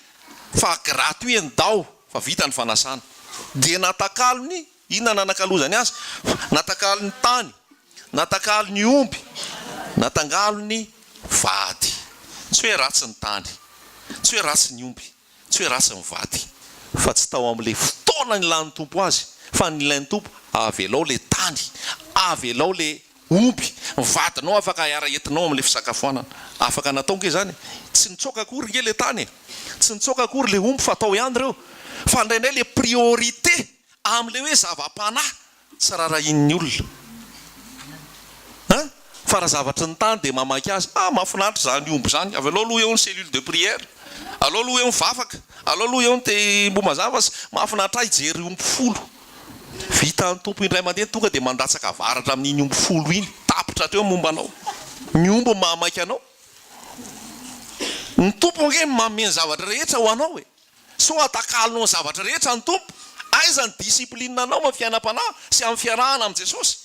A: Fa gratuit ndao fa vita ny fanasana. Dia natakalony, inona nanakalozany azy? Natakalony tany, natakalony omby, natangalony vady. Tsy hoe ratsy ny tany, tsy hoe ratsy ny omby. Tsy hoe ratsy ny vady fa tsy tao amin'ilay fotoana nilan'ny Tompo azy fa ny nilain'ny Tompo avelao ilay tany, avelao ilay omby, ny vadinao afaka hiara-entinao amin'ilay fisakafoanana. Afaka natao nge izany e! Tsy nitsoaka akory nge ilay tany e! Tsy nitsoaka akory ilay omby fa tao ihany ireo. Fa indraindray ilay priorité amin'ilay hoe zava-panahy Tsy rarahian'ny olona an! Fa raha zavatry ny tany dia mamaky azy, ah mahafinaritra izany omby izany, avelao aloha eo ny cellule de prière. Aleo aloha eo mivavaka, aleo aloha eo te mbo mazava sy mahafinaritra ahy hijery omby folo. Vitan'ny Tompo indray mandeha tonga dia mandatsaka varatra amin'iny omby folo iny, tapitra hatreo ny momba anao. Ny omby no mahamaika anao. Ny Tompo ange no manome ny zavatra rehetra ho anao e. Sao atakalonao ny zavatra rehetra ny Tompo? Aiza ny discipline anao amin'ny fiainam-panahy sy amin'ny fiarahana amin'i Jesosy?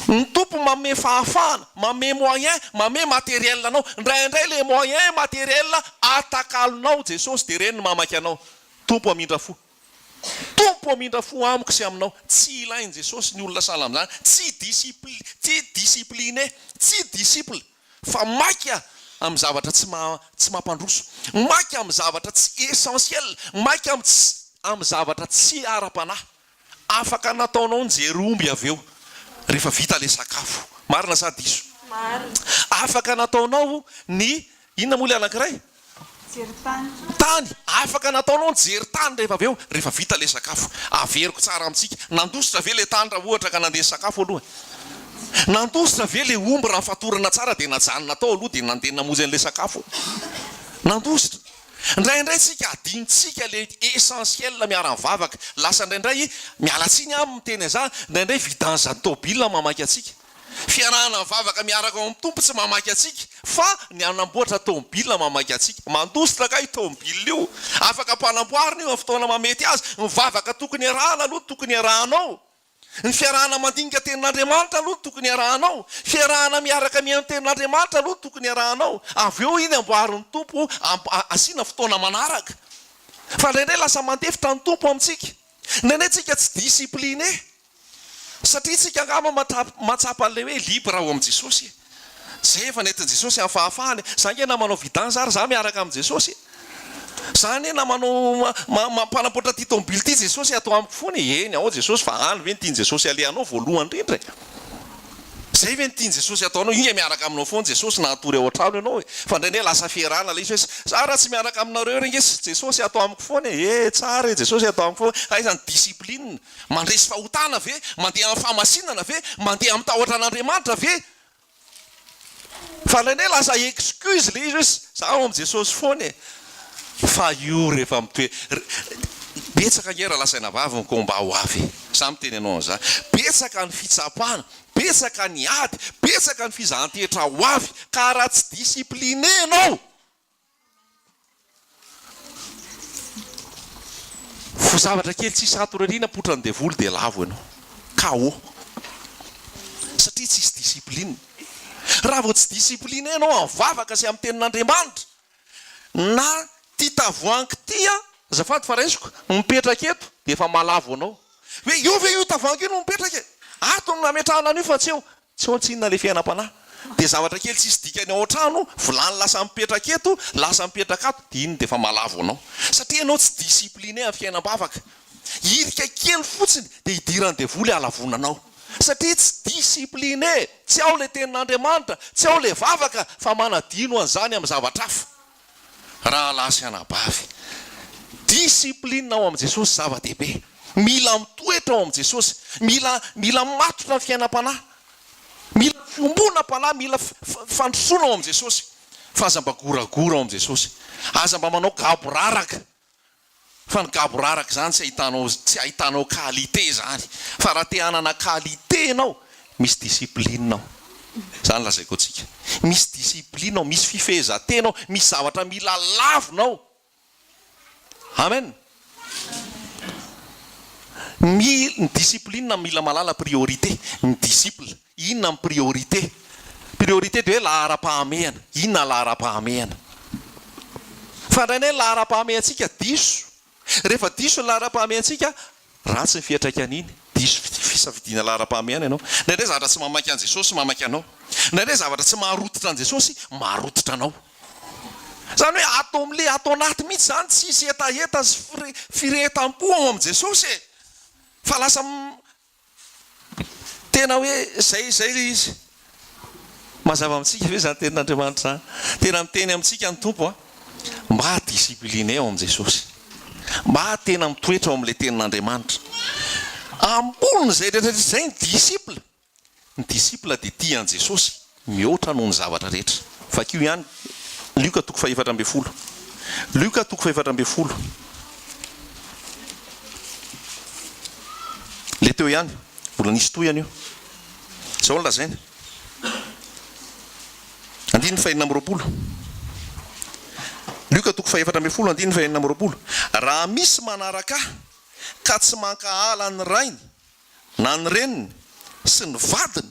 A: Ny Tompo manome fahafahana, manome moyen, manome matériel anao. Indraindray le moyen, matériel atakalonao Jesosy dia ireny no mamaky anao. Tompo hamindra fo. Tompo hamindra fo amiko sy aminao. Tsy ilain'i Jesosy ny olona sahala amin'izany. Tsy discipli, tsy discipliné, tsy disciple. Fa maika amin'ny zavatra tsy maha tsy mampandroso, maika amin'ny zavatra tsy essentiel, maika amin'ny tsy amin'ny zavatra tsy ara-panahy. Afaka nataonao nijery omby avy eo rehefa vita ilay sakafo. Marina sa diso?
B: Marina.
A: Afaka nataonao ny inona moa ilay anankiray?
B: Jery tany.
A: Tany. Afaka nataonao nijery tany rehefa avy eo, rehefa vita ilay sakafo. Averiko tsara amintsika. Nandositra ve ilay tany raha ohatra ka nandeha nisakafo aloha? Nandositra ve ilay omby raha nofatorana tsara dia najanona tao aloha dia nandeha namonjy an'ilay sakafo? Nandositra. Indraindray tsika adinontsika ilay essentiel miara-mivavaka. Lasa indraindray, miala tsiny aho miteny an'izany, indraindray vidange tôbila mamaky antsika. Fiarahana mivavaka miaraka ao amin'ny Tompo tsy mamaky antsika fa ny hanamboatra tômôbila mamaky antsika. Mandositra kay io tômôbila io. Afaka ampanamboarina io amin'ny fotoana mahamety azy. Ny vavaka tokony hiarahana aloha tokony hiarahanao. Ny fiarahana mandinika tenin'Andriamanitra aloha tokony hiarahanao. Fiarahana miaraka mihaino tenin'Andriamanitra aloha tokony hiarahanao. Avy eo iny amboarin'ny Tompo asiana fotoana manaraka. Fa indraindray lasa mandefitra ny Tompo amintsika. Indraindray tsika tsy discipliné. Satria tsika angamba mahatsapa an'ilay hoe libre ao amin'i Jesosy e. Zay efa nentin'i Jesosy amin'ny fahafahana e. Za nge na manao vidange ary za miaraka amin'i Jesosy e. Za anie na manao mampanamboatra ity tomobile ity Jesosy ato amiko foana e. Eny ao Jesosy fa any ve ny tian'i Jesosy alehanao voalohany indrindra e. Zay ve ny tian'i Jesosy ataonao? Io nge miaraka aminao foana Jesosy na hatory ao an-trano ianao e. Fa indraindray lasa fierana ilay izy hoe za raha tsy miaraka aminareo re nge Jesosy ato amiko foana e. E tsara e Jesosy ato amiko foana. Aiza ny discipline? Mandresy fahotana ve? Mandeha amin'ny fahamasinana ve? Mandeha amin'ny tahotra an'Andriamanitra ve? Fa indraindray lasa excuse ilay izy hoe za ao amin'i Jesosy foana e. Fa io rehefa mitoe betsaka ange raha lazaina vavy ny combat ho avy e. Za miteny anao an'izany. Betsaka ny fitsapana, betsaka ny ady, betsaka ny fizahan-toetra ho avy ka raha tsy discipliné ianao Fo zavatra kely tsisy hatorariana potran'ny devoly dia lavo ianao. KO. Satria tsisy discipline. Raha vao tsy discipliné ianao amin'ny vavaka sy amin'ny tenin'Andriamanitra, na ty tavoahangy ty an, azafady fa raisiko, mipetraka eto dia efa mahalavo anao. Hoe io ve io tavoahangy io no mipetraka e? Ato no nametrahana an'io fa tsy eo. Tsy ao tsinona le fiainam-panahy. Dia zavatra kely tsisy dikany ao an-trano, vilany lasa mipetraka eto, lasa mipetraka ato, dia iny dia efa malavo anao. Satria ianao tsy discipliné amin'ny fiainam-bavaka. Hirika kely fotsiny dia idiran'ny devoly halavona anao. Satria tsy discipliné, tsy ao le tenin'Andriamanitra, tsy ao le vavaka fa manadino an'izany amin'ny zavatra hafa. Rahalahy sy anabavy, discipline ao amin'i Jesosy zava-dehibe. Mila mitoetra ao amin'i Jesosy. Mila mila matotra ny fiainam-panahy. Mila fiombonam-panahy, mila fandrosoana ao amin'i Jesosy. Fa aza mba goragora ao amin'i Jesosy. Aza mba manao gaboraraka. Fa ny gaboraraka izany tsy ahitanao tsy ahitanao qualité izany. Fa raha te hanana qualité ianao, misy discipline ao. Izany lazaiko antsika. Misy discipline ao, misy fifehezan-tena ao, misy zavatra mila lavina ao. Amen. Ny ny discipline mila mahalala priorité, ny disciple. Inona ny priorité? Priorité dia hoe laharam-pahamehana. Inona ny laharam-pahamehana? Fa indraindray ny laharam-pahamehantsika diso. Rehefa diso ny laharam-pahamehantsika, ratsy ny fiantraikan'iny. Diso fisafidiana laharam-pahamehana ianao. Indraindray zavatra tsy mamaky an'i Jesosy mamaky anao. Indraindray zavatra tsy maharototra an'i Jesosy maharototra anao. Izany hoe ato amin'ilay ato anaty mihitsy izany tsisy hetaheta sy firehetam-po ao amin'i Jesosy e! Fa lasa Tena hoe izay izay ilay izy. Mazava amintsika ve izany tenin'Andriamanitra izany? Tena miteny amintsika ny Tompo an! Mba discipliné ao amin'i Jesosy. Mba tena mitoetra ao amin'ilay tenin'Andriamanitra. Ambonin'izay rehetra rehetra izay ny disciple. Ny disciple dia tia an'i Jesosy mihoatra noho ny zavatra rehetra. Vakio ihany Lioka toko fahefatra ambin'ny folo. Lioka toko fahefatra ambin'ny folo. Ilay teo ihany, mbola nisy tohiny io. Izao no lazainy. Andininy fahenina amby roapolo. Lioka toko fahefatra ambin'ny folo, andininy fahenina amby roapolo. Raha misy manaraka Ahy ka tsy mankahala ny rainy na ny reniny sy ny vadiny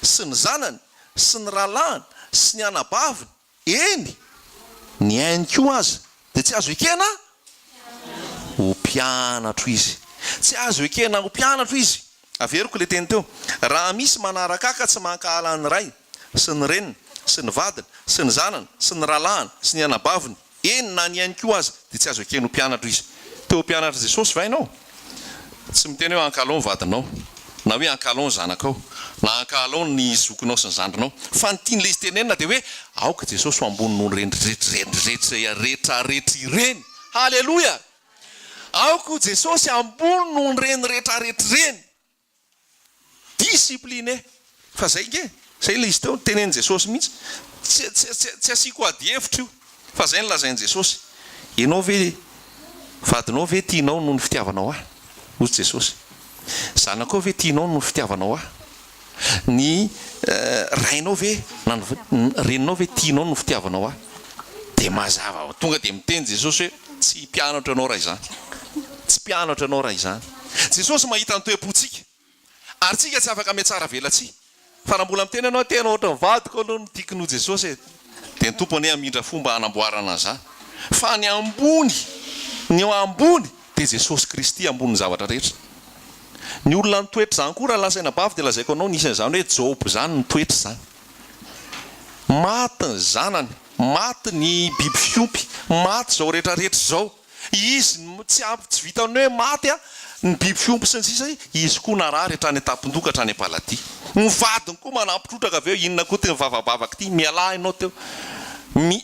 A: sy ny zanany sy ny rahalahiny sy ny anabaviny, eny, ny ainy koa aza, dia tsy azo ekena ho mpianatro izy. Tsy azo ekena ho mpianatro izy. Averiko ilay teny teo, Raha misy manaraka Ahy ka tsy mankahala ny rainy sy ny reniny sy ny vadiny sy ny zanany sy ny rahalahiny sy ny anabaviny, Eny, na ny ainy koa aza, dia tsy azo ekena ho mpianatro izy. Te ho mpianatr'i Jesosy va ianao? Tsy miteny hoe ankahalao ny vadinao, na hoe ankahalao ny zanakao, na ankahalao ny zokinao sy ny zandrinao. Fa ny tian'ilay izy tenenina dia hoe, aoka Jesosy ho ambony noho ireny rehetra rehetra ireny. Haleloia! Aoka ho Jesosy ambony noho ireny rehetra rehetra ireny. Discipliné. Fa zay nge, zay ilay izy teo, tenenin'i Jesosy mihitsy. Tsy tsy tsy tsy asiako ady hevitra io, fa zay no lazain'i Jesosy. Ianao ve, vadinao ve tianao noho ny fitiavanao ahy? Hoy Jesosy. Zanakao ve tianao noho ny fitiavanao ahy? Ny rainao ve na ny reninao ve tianao noho ny fitiavanao ahy? Dia mazava, tonga dia miteny Jesosy hoe, tsy mpianatro ianao raha izany. Tsy mpianatro ianao raha izany. Jesosy mahita ny toe-pontsika. Ary tsika tsy afaka mihatsara velatsihy. Fa raha mbola miteny ianao hoe tena ohatran'ny vadiko aloha no tiako noho Jesosy e. Dia ny Tompo anie hamindra fo mba hanamboarana an'izany. Fa ny ambony, ny eo ambony dia Jesosy Kristy ambonin'ny zavatra rehetra. Ny olona nitoetra izany koa raha lasa anabavy dia lazaiko anao nisy an'izany hoe Joba izany nitoetra izany. Maty ny zanany, maty ny biby fiompy, maty izao rehetra rehetra izao. Izy no tsy ampy, tsy vitan'ny hoe maty ny biby fiompy sy ny sisa, izy koa narary hatrany an-tampon-doha ka hatrany am-paladia. Ny vadiny koa manampy trotraka avy eo, inona koa ity mivavabavaka ity, mialà ianao teo. Mi,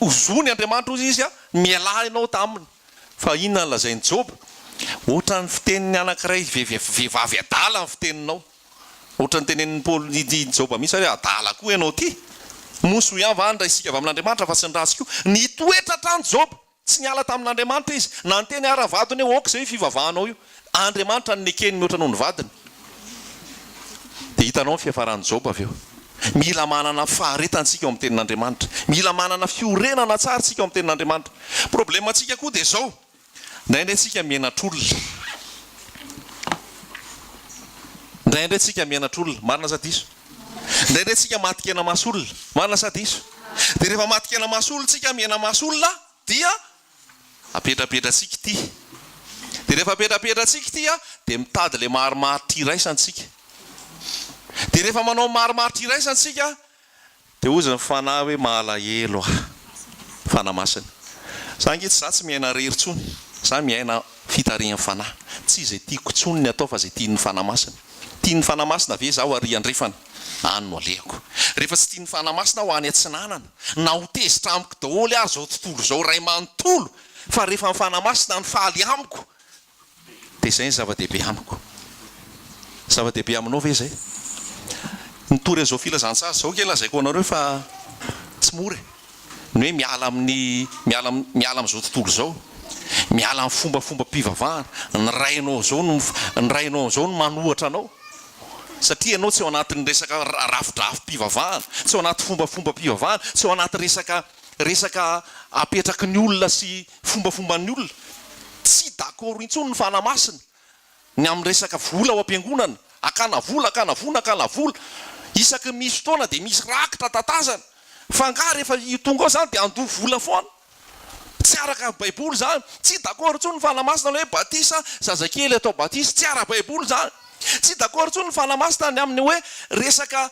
A: ozony Andriamanitra hozy izy, mialà ianao taminy. Fa inona no lazain'i Joba? Ohatran'ny fitenin'ny anankiray vehivavy adala ny fiteninao. Ohatran'ny tenenin'i Paoly i Joba mihitsy hoe adala koa ianao ity. Moa soa ihany va ny raisika avy amin'Andriamanitra fa tsy ny ratsy koa? Nitoetra hatrany Joba. Tsy niala tamin'Andriamanitra izy. Na niteny ara vadiny hoe ok izay io fivavahanao io. Andriamanitra no nekeny mihoatra noho ny vadiny. Dia hitanao ny fiafaran'i Joba avy eo. Mila manana faharetana isika ao amin'ny tenin'Andriamanitra. Mila manana fiorenana tsara isika ao amin'ny tenin'Andriamanitra. Problème-ntsika koa dia izao. Indraindray tsika mianatr'olona. Indraindray tsika mianatr'olona. Marina sa diso? Indraindray tsika maty-kena maso olona. Marina sa diso? Dia rehefa maty-kena maso olona tsika, mihena maso olona, dia apetrapetratsika ity. Dia rehefa apetrapetratsika ity, dia mitady ilay marimaritra iraisana tsika. Dia rehefa manao marimaritra iraisana tsika, Dia hozy ny fanahy hoe mahalahelo aho. Fanahy Masina. Za ange tsy za tsy miaina rery intsony. Za miaina fitarihan'ny Fanahy. Tsy izay tiako intsony ny atao fa izay tian'ny Fanahy Masina. Tian'ny Fanahy Masina ve zaho ary andrefana? Any no alehako. Rehefa tsy tian'ny Fanahy Masina aho any atsinanana. Na ho tezitra amiko daholo ary izao tontolo izao iray manontolo fa rehefa ny Fanahy Masina no faly amiko Dia izay ny zava-dehibe amiko. Zava-dehibe aminao ve izay? Nitory an'izao filazantsara izao ange lazaiko anareo fa tsy mora e. Ny hoe miala amin'ny miala miala amin'izao tontolo izao, miala amin'ny fombafombam-pivavahana, ny rainao izao no ny rainao izao no manohatra anao. Satria ianao tsy ao anatin'ny resaka rafidrafi-pivavahana, tsy ao anaty fombafombam-pivavahana, tsy ao anaty resaka resaka apetraky ny olona sy fombafomban'ny olona. Tsy d'accord intsony ny Fanahy Masina ny amin'ny resaka vola ao am-piangonana. Hakana vola, hakana vola, hakana vola. Isaky ny misy fotoana dia misy rakitra tatazana. Fa angaha rehefa tonga ao izany dia handoa vola foana? Tsy araka ny Baiboly izany. Tsy d'accord intsony ny Fanahy Masina ny hoe batisa, zazakely atao batisa. Tsy ara-baiboly izany. Tsy d'accord intsony ny Fanahy Masina ny amin'ny hoe resaka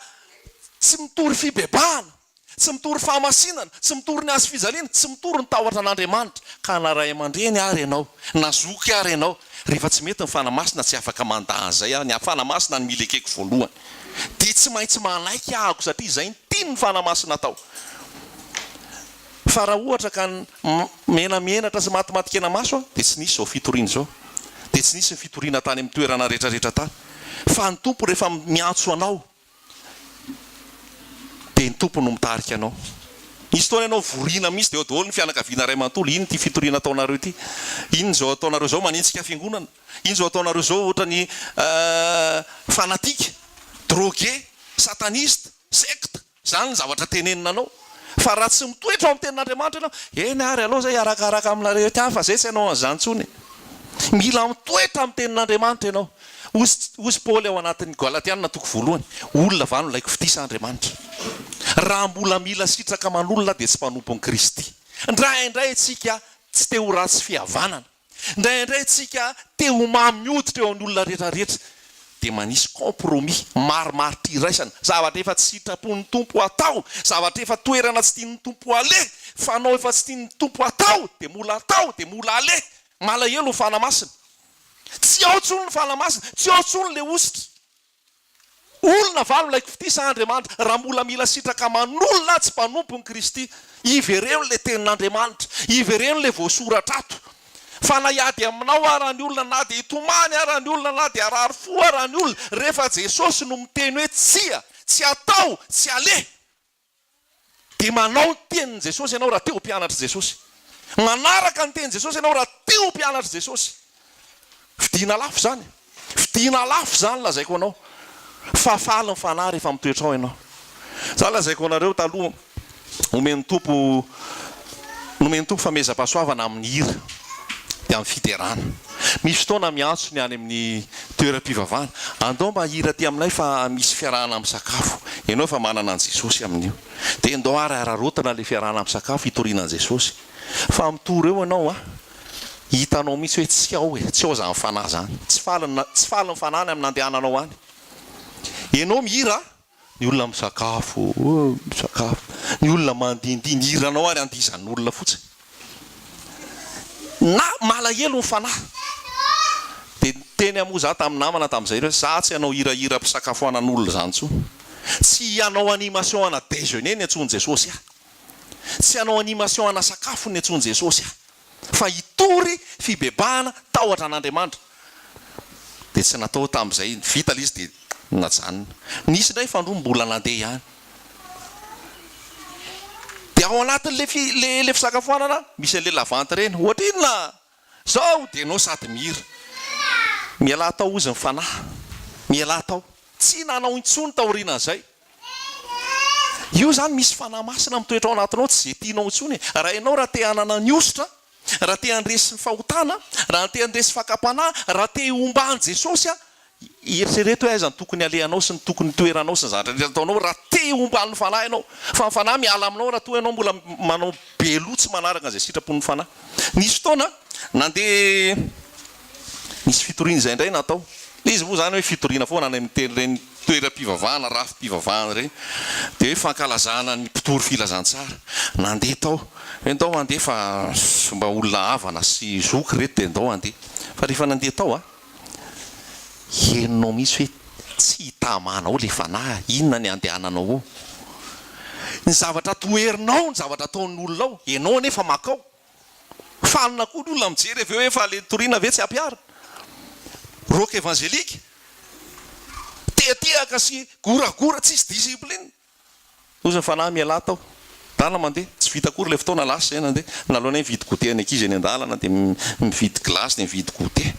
A: tsy mitory fibebahana. Tsy mitory fahamasinana, tsy mitory ny hazo fijaliana, tsy mitory ny tahotra an'Andriamanitra. Ka na ray aman-dreny ary ianao, na zoky ary ianao, rehefa tsy mety ny Fanahy Masina tsy afaka mandà an'izay aho, ny Fanahy Masina no mila ekeko voalohany. Dia tsy maintsy manaiky ahako satria izay no tian'ny Fanahy Masina atao. Fa raha ohatra ka menamenatra sy matimatikena maso aho, dia tsy nisy izao fitoriana izao. Dia tsy nisy ny fitoriana tany amin'ny toerana rehetrarehetra tany. Fa ny Tompo rehefa miantso anao, Dia ny Tompo no mitarika anao. Nisy fotoana ianao voriana mihitsy dia eo daholo ny fianakaviana iray manontolo, inona ity fitoriana ataonareo ity? Inona izao ataonareo izao manenjika fiangonana? Inona izao ataonareo izao ohatran'ny fanatique, drogué, sataniste, secte? Izany ny zavatra tenenina anao. Fa raha tsy mitoetra ao amin'ny tenin'Andriamanitra ianao, eny ary aleo izay hiarakaraka aminareo eto ihany fa izay tsy hanao an'izany intsony e. Mila mitoetra amin'ny tenin'Andriamanitra ianao. Hozy hozy Paoly ao anatin'ny Galatiana toko voalohany, olona va no laiko fitia sa Andriamanitra? Raha mbola mila sitraka aman'olona dia tsy mpanompon'i Kristy. Indraindray isika tsy te ho ratsy fihavanana. Indraindray tsika te ho mamy hoditra eo amin'ny olona rehetra rehetra dia manisy compromis, marimaritra iraisana, zavatra efa tsy sitrapon'ny Tompo atao, zavatra efa toerana tsy tian'ny Tompo aleha, fanao efa tsy tian'ny Tompo atao dia mbola atao dia mbola aleha, malahelo ny Fanahy Masina. Tsy ao intsony ny Fanahy Masina, tsy ao intsony ilay hosotra. Olona va no laiko fitia sa Andriamanitra? Raha mbola mila sitraka aman'olona tsy mpanompo ny Kristy. Ivereno ilay tenin'Andriamanitra. Ivereno ilay voasoratra ato. Fa na hiady aminao ara ny olona, na dia hitomany ara ny olona, na dia harary fo ara ny olona, rehefa Jesosy no miteny hoe tsia, tsy atao, tsy aleha. Dia manao ny tenin'i Jesosy ianao raha te ho mpianatr'i Jesosy. Manaraka ny tenin'i Jesosy ianao raha te ho mpianatr'i Jesosy. Vidiana lafo izany. Vidiana lafo izany lazaiko anao. Fa faly ny fanahy rehefa mitoetra ao ianao. Za lazaiko anareo taloha omen'ny Tompo nomen'ny Tompo famehezam-pahasoavana amin'ny hira dia amin'ny fiderana. Misy fotoana miantso ny any amin'ny toeram-pivavahana, andao mba hira aty aminay fa misy fiarahana misakafo. Ianao efa manana an'i Jesosy amin'io. Dia ndao ary araraotina ilay fiarahana misakafo hitoriana an'i Jesosy. Fa mitory eo ianao an, hitanao mihitsy hoe tsy ao e, tsy ao izany fanahy izany. Tsy faly ny tsy faly ny fanahy ny amin'ny nandehananao any. Ianao mihira an, ny olona misakafo, misakafo. Ny olona mandihindihy, ny hiranao ary andihizan'olona fotsiny. Na malahelo ny fanahy. Dia niteny aho moa za tamin'ny namana tamin'izay hoe za tsy hanao hirahira mpisakafoanan'olona izany intsony. Tsy hanao animation ana déjeuner ny antsoin'i Jesosy ahy. Tsy hanao animation ana sakafo ny antsoin'i Jesosy ahy. Fa hitory fibebahana, tahotra an'Andriamanitra. Dia tsy natao tamin'izay, vita ilay izy dia najanona. Nisy indray fandroa mbola nandeha ihany. Dia ao anatin'ilay fi, le, le fisakafoanana, misy an'ilay lavanty ireny. Ohatrinona? Zao! Dia ianao sady mihira. Mialà tao hozy ny fanahy. Mialà tao. Tsy nanao intsony taorianan'izay. Io izany misy fanahy masina mitoetra ao anatinao, tsy izay tianao intsony e. Raha ianao raha te hanana ny hosotra, raha te handresy ny fahotana, raha te handresy fakam-panahy, raha te homba an'i Jesosy, Eritrereto hoe aiza no tokony halehanao sy ny tokony hitoeranao sy ny zavatra rehetra ataonao raha te homba ny Fanahy ianao. Fa ny Fanahy miala aminao raha toa ianao mbola manao be loha tsy manaraka izay sitrapon'ny Fanahy. Nisy fotoana nandeha nisy fitoriana izay indray natao. Ilay izy moa izany hoe fitoriana foana any amin'ny ireny toeram-pivavahana, rafi-pivavahana ireny. Dia hoe fankalazana ny mpitory filazantsara. Nandeha tao. Hoe ndao handeha fa mba olona havana sy zoky ireto dia ndao handeha. Fa rehefa nandeha tao aho. Henonao mihitsy hoe tsy hitamana ao le fanahy, inona ny andehananao ao? Ny zavatra toherinao, ny zavatra ataon'ny olona ao, ianao anefa makao. Fanina koa ny olona mijery avy eo hoe fa le nitoriana ve tsy ampiharina? Rock évangélique, tehatehaka sy goragora tsisy discipline. Hozy ny fanahy mialà tao. Dana mandeha, tsy vita akory ilay fotoana, lasa izay nandeha. Naleonay nividy goûter an'ny ankizy eny an-dalana, dia mividy glace dia mividy goûter.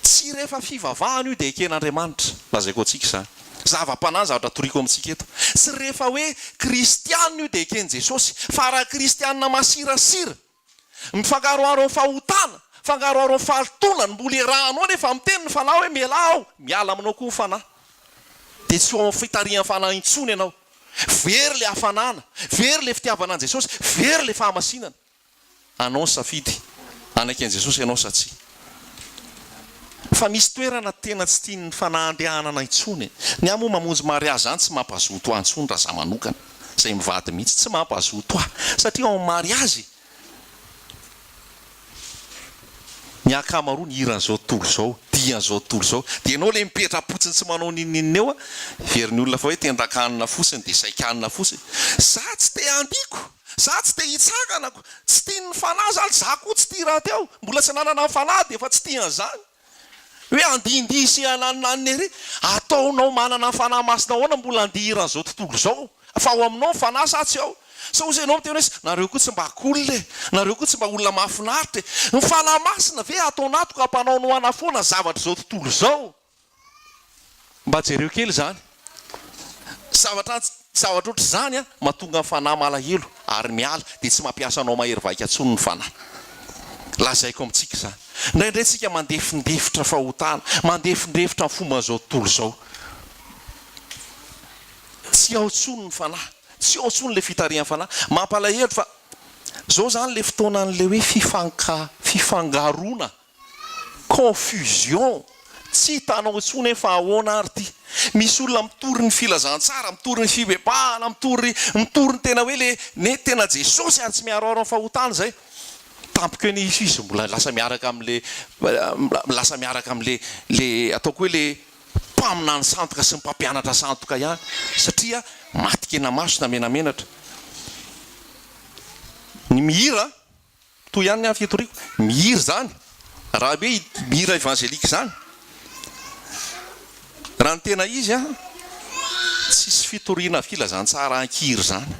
A: Tsy rehefa fivavahana io dia eken'Andriamanitra, lazaiko antsika izany. Zava-panahy ny zavatra toriko amintsika eto. Tsy rehefa hoe kristiana io dia eken'i Jesosy, fa raha kristiana masirasira, Mifangaroharo amin'ny fahotana, mifangaroharo amin'ny fahalotoana, ny mbola iarahanao nefa miteny ny Fanahy hoe mialà ao, miala aminao koa ny Fanahy. Dia tsy ho ao amin'ny fitarihan'ny Fanahy intsony ianao. Very ilay hafanana, very ilay fitiavana an'i Jesosy, very ilay fahamasinana. Anao ny safidy, hanaiky an'i Jesosy ianao sa tsia. Fa misy toerana tena tsy tian'ny Fanahy andehanana intsony e. Ny ahy moa mamonjy mariazy izany tsy mampazoto ahy intsony raha za manokana. Izay mivady mihitsy tsy mampazoto ahy satria ao amin'ny mariazy ny ankamaroany hiran'izao tontolo izao, dian'izao tontolo izao. Dia ianao ilay mipetra-potsiny tsy manao n'inon'inona eo, heverin'ny olona fa hoe tendan-kanina fotsiny dia saikanina fotsiny. Za tsy te handiako, za tsy te hitsanganako, tsy tian'ny fanahy izany, za koa tsy tia rahateo, mbola tsy nanana ny fanahy dia efa tsy tia an'izany. Hoe handihindihy sy hananonanona ery. Ataonao manana ny Fanahy Masina ahoana mbola handihy hiran'izao tontolo izao? Fa ao aminao ny Fanahy sa tsy ao? Sa hozy ianao miteny hoe, nareo koa tsy mba cool e, nareo koa tsy mba olona mahafinaritra e. Ny Fanahy Masina ve ato anatiko hampanaonoana foana zavatra izao tontolo izao? Mba jereo kely izany. Zavatra zavatra ohatr'izany an, mahatonga ny fanahy malahelo ary miala dia tsy mampiasa anao mahery vaika intsony ny fanahy. Lazaiko amintsika izany. Indraindray tsika mandefindefitra fahotana, mandefindefitra ny fomban'izao tontolo izao. Tsy ao intsony ny fanahy, tsy ao intsony ilay fitarihan'ny fanahy. Mampalahelo fa izao izany ilay fotoanan'ilay hoe fifanka fifangaroana. Confusion! Tsy hitanao intsony hoe fa ahoana ary ity? Misy olona mitory ny filazantsara, mitory ny fibebahana, mitory mitory ny tena hoe le ne tena Jesosy ary tsy miharoharo amin'ny fahotana izay. Tampoka eo anie izy mbola lasa miaraka amin'le lasa miaraka amin'le le ataoko hoe le mpaminany sandoka sy ny mpampianatra sandoka ihany satria maty kenamaso na menamenatra. Ny mihira Toy ihany ny ahy fitoriako. Mihira izany, raha hoe mihira évangélique izany, raha ny tena izy an, tsisy fitoriana filazantsara an-kira izany.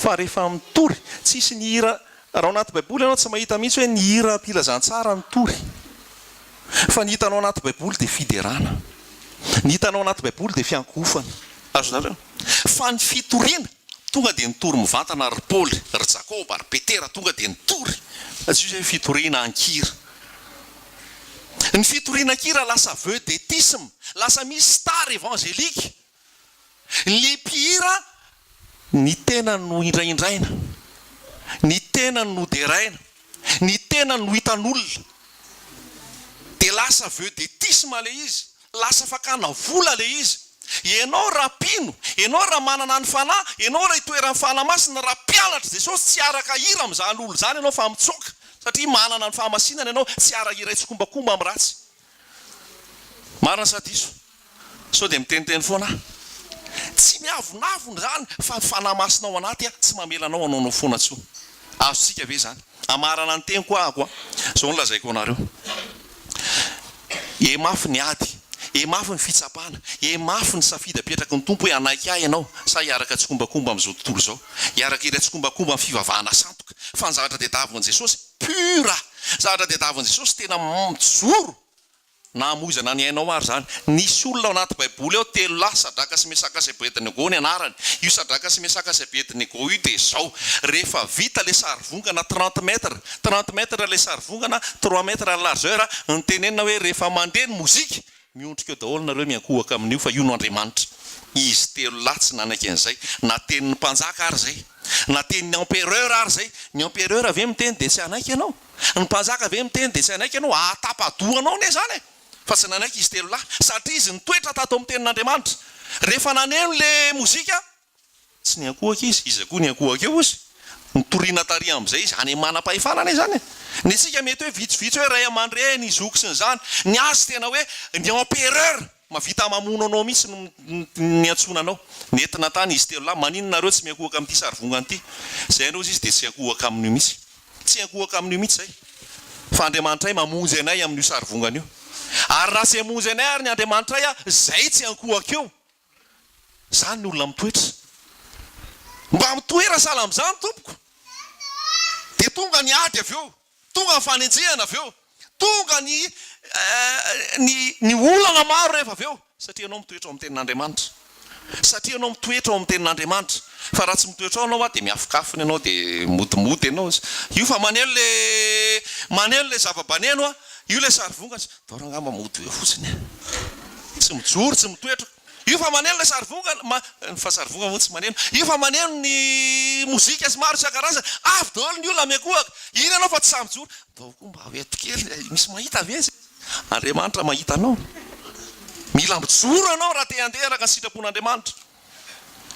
A: Fa rehefa mitory, tsisy ny hira, raha ao anaty baiboly ianao tsy mahita mihitsy hoe ny hiram-pilazantsara nitory. Fa ny hitanao anaty baiboly dia fiderana. Ny hitanao anaty baiboly dia fiankohofana. Azonareo? Fa ny fitoriana, Tonga dia nitory mivantana ry Paoly, ry Jakoba, ry Petera, tonga dia nitory. Fa tsy hoe fitoriana an-kira. Ny fitoriana an-kira lasa vedettisme, lasa misy star évangélique. Ny mpihira, ny tenany no indraindraina, ny tenany no deraina, ny tenany no hitan'olona. Dia lasa vedettisme ilay izy. Lasa fakana vola ilay izy. Ianao raha mpino, ianao raha manana ny Fanahy, ianao raha itoeran'ny Fanahy Masina, raha mpianatr'i Jesosy, tsy hiaraka hira amin'izany olona izany ianao fa mitsoaka, satria manana ny fahamasinana ianao, tsy hiara-hiray tsikombakomba amin'ny ratsy. Marina sa diso? Sao dia miteniteny foana aho? Tsy miavonavona izany fa ny Fanahy Masina ao anaty tsy mamela anao hanaonao foana intsony. Azontsika ve izany? Hamarana ny teniko ahako an! Izao no lazaiko anareo. He mafy ny ady, he mafy ny fitsapana, he mafy ny safidy apetraky ny Tompo hoe hanaiky ahy ianao sa hiaraka tsikombakomba amin'izao tontolo izao, hiaraka hiray tsikombakomba amin'ny fivavahana sandoka. Fa ny zavatra tadiavin'i Jesosy, pur! Zavatra tadiavin'i Jesosy tena mijoro Na hamoizana ny ainao ary izany. Nisy olona ao anaty Baiboly ao, telolahy, Sadraka sy Mesaka sy Abednego ny anarany. Io Sadraka sy Mesaka sy Abednego io dia izao, rehefa vita ilay sarivongana trente mètres, trente mètres ilay sarivongana, trois mètres ny largeur, nitenenina hoe rehefa mandeha ny mozika, miondrika eo daholo nareo miankohoka amin'io fa io no Andriamanitra. Izy telolahy tsy nanaiky an'izay. Na tenin'ny mpanjaka ary izay. Na tenin'ny empereur ary izay. Ny empereur ve miteny dia tsy hanaiky ianao? Ny mpanjaka ve miteny dia tsy hanaiky ianao? Hahatapa-doha anao anie izany e! Fa tsy nanaiky izy telolahy, satria izy nitoetra tato amin'ny tenin'Andriamanitra. Rehefa naneno ilay mozika, tsy niankohoka izy. Iza koa niankohoka eo ozy? Nitoriana tary amin'izay izy. Any amin'ny manam-pahefana anie izany e! Ny antsika mety hoe vitsivitsy hoe ray aman-dreny, zoky sy ny zany. Ny azy tena hoe ny empereur mahavita mamono anao mihitsy no niantsoana anao. Nentina tany izy telolahy, maninona nareo tsy miankohoka amin'ity sarivongana ity? Izay aloha izy dia tsy hiankohoka amin'io mihitsy. Tsy hiankohoka amin'io mihitsy izay. Fa Andriamanitray mamonjy anay amin'io sarivongana io. Ary raha tsy hamonjy anay ary ny Andriamanitray, izay tsy hiankohoka eo. Izany ny olona mitoetra. Mba mitoera sahala amin'izany tompoko. Dia tonga ny ady avy eo. Tonga ny fanenjehana avy eo. Tonga ny ny ny olana maro rehefa avy eo. Satria ianao mitoetra ao amin'ny tenin'Andriamanitra. Satria ianao mitoetra ao amin'ny tenin'Andriamanitra. Fa raha tsy mitoetra ao ianao dia miafokafona ianao dia modimody ianao. Io fa maneno le maneno le zava-baneno a, io le sarivongana. Ndao rangah mba mody eo fotsiny e. Tsy mijoro, tsy mitoetra. Io fa maneno le sarivongana, ma, fa sarivongana moa tsy maneno. Io fa maneno ny mozika sy maro isan-karazany. Avy daholo ny olona miankohoka. Iny ianao fa tsy sahy mijoro. Ndao koa mba ho eto kely e, misy mahita ve? Andriamanitra mahita anao. Mila mijoro ianao raha te handeha araka ny sitrapon'Andriamanitra.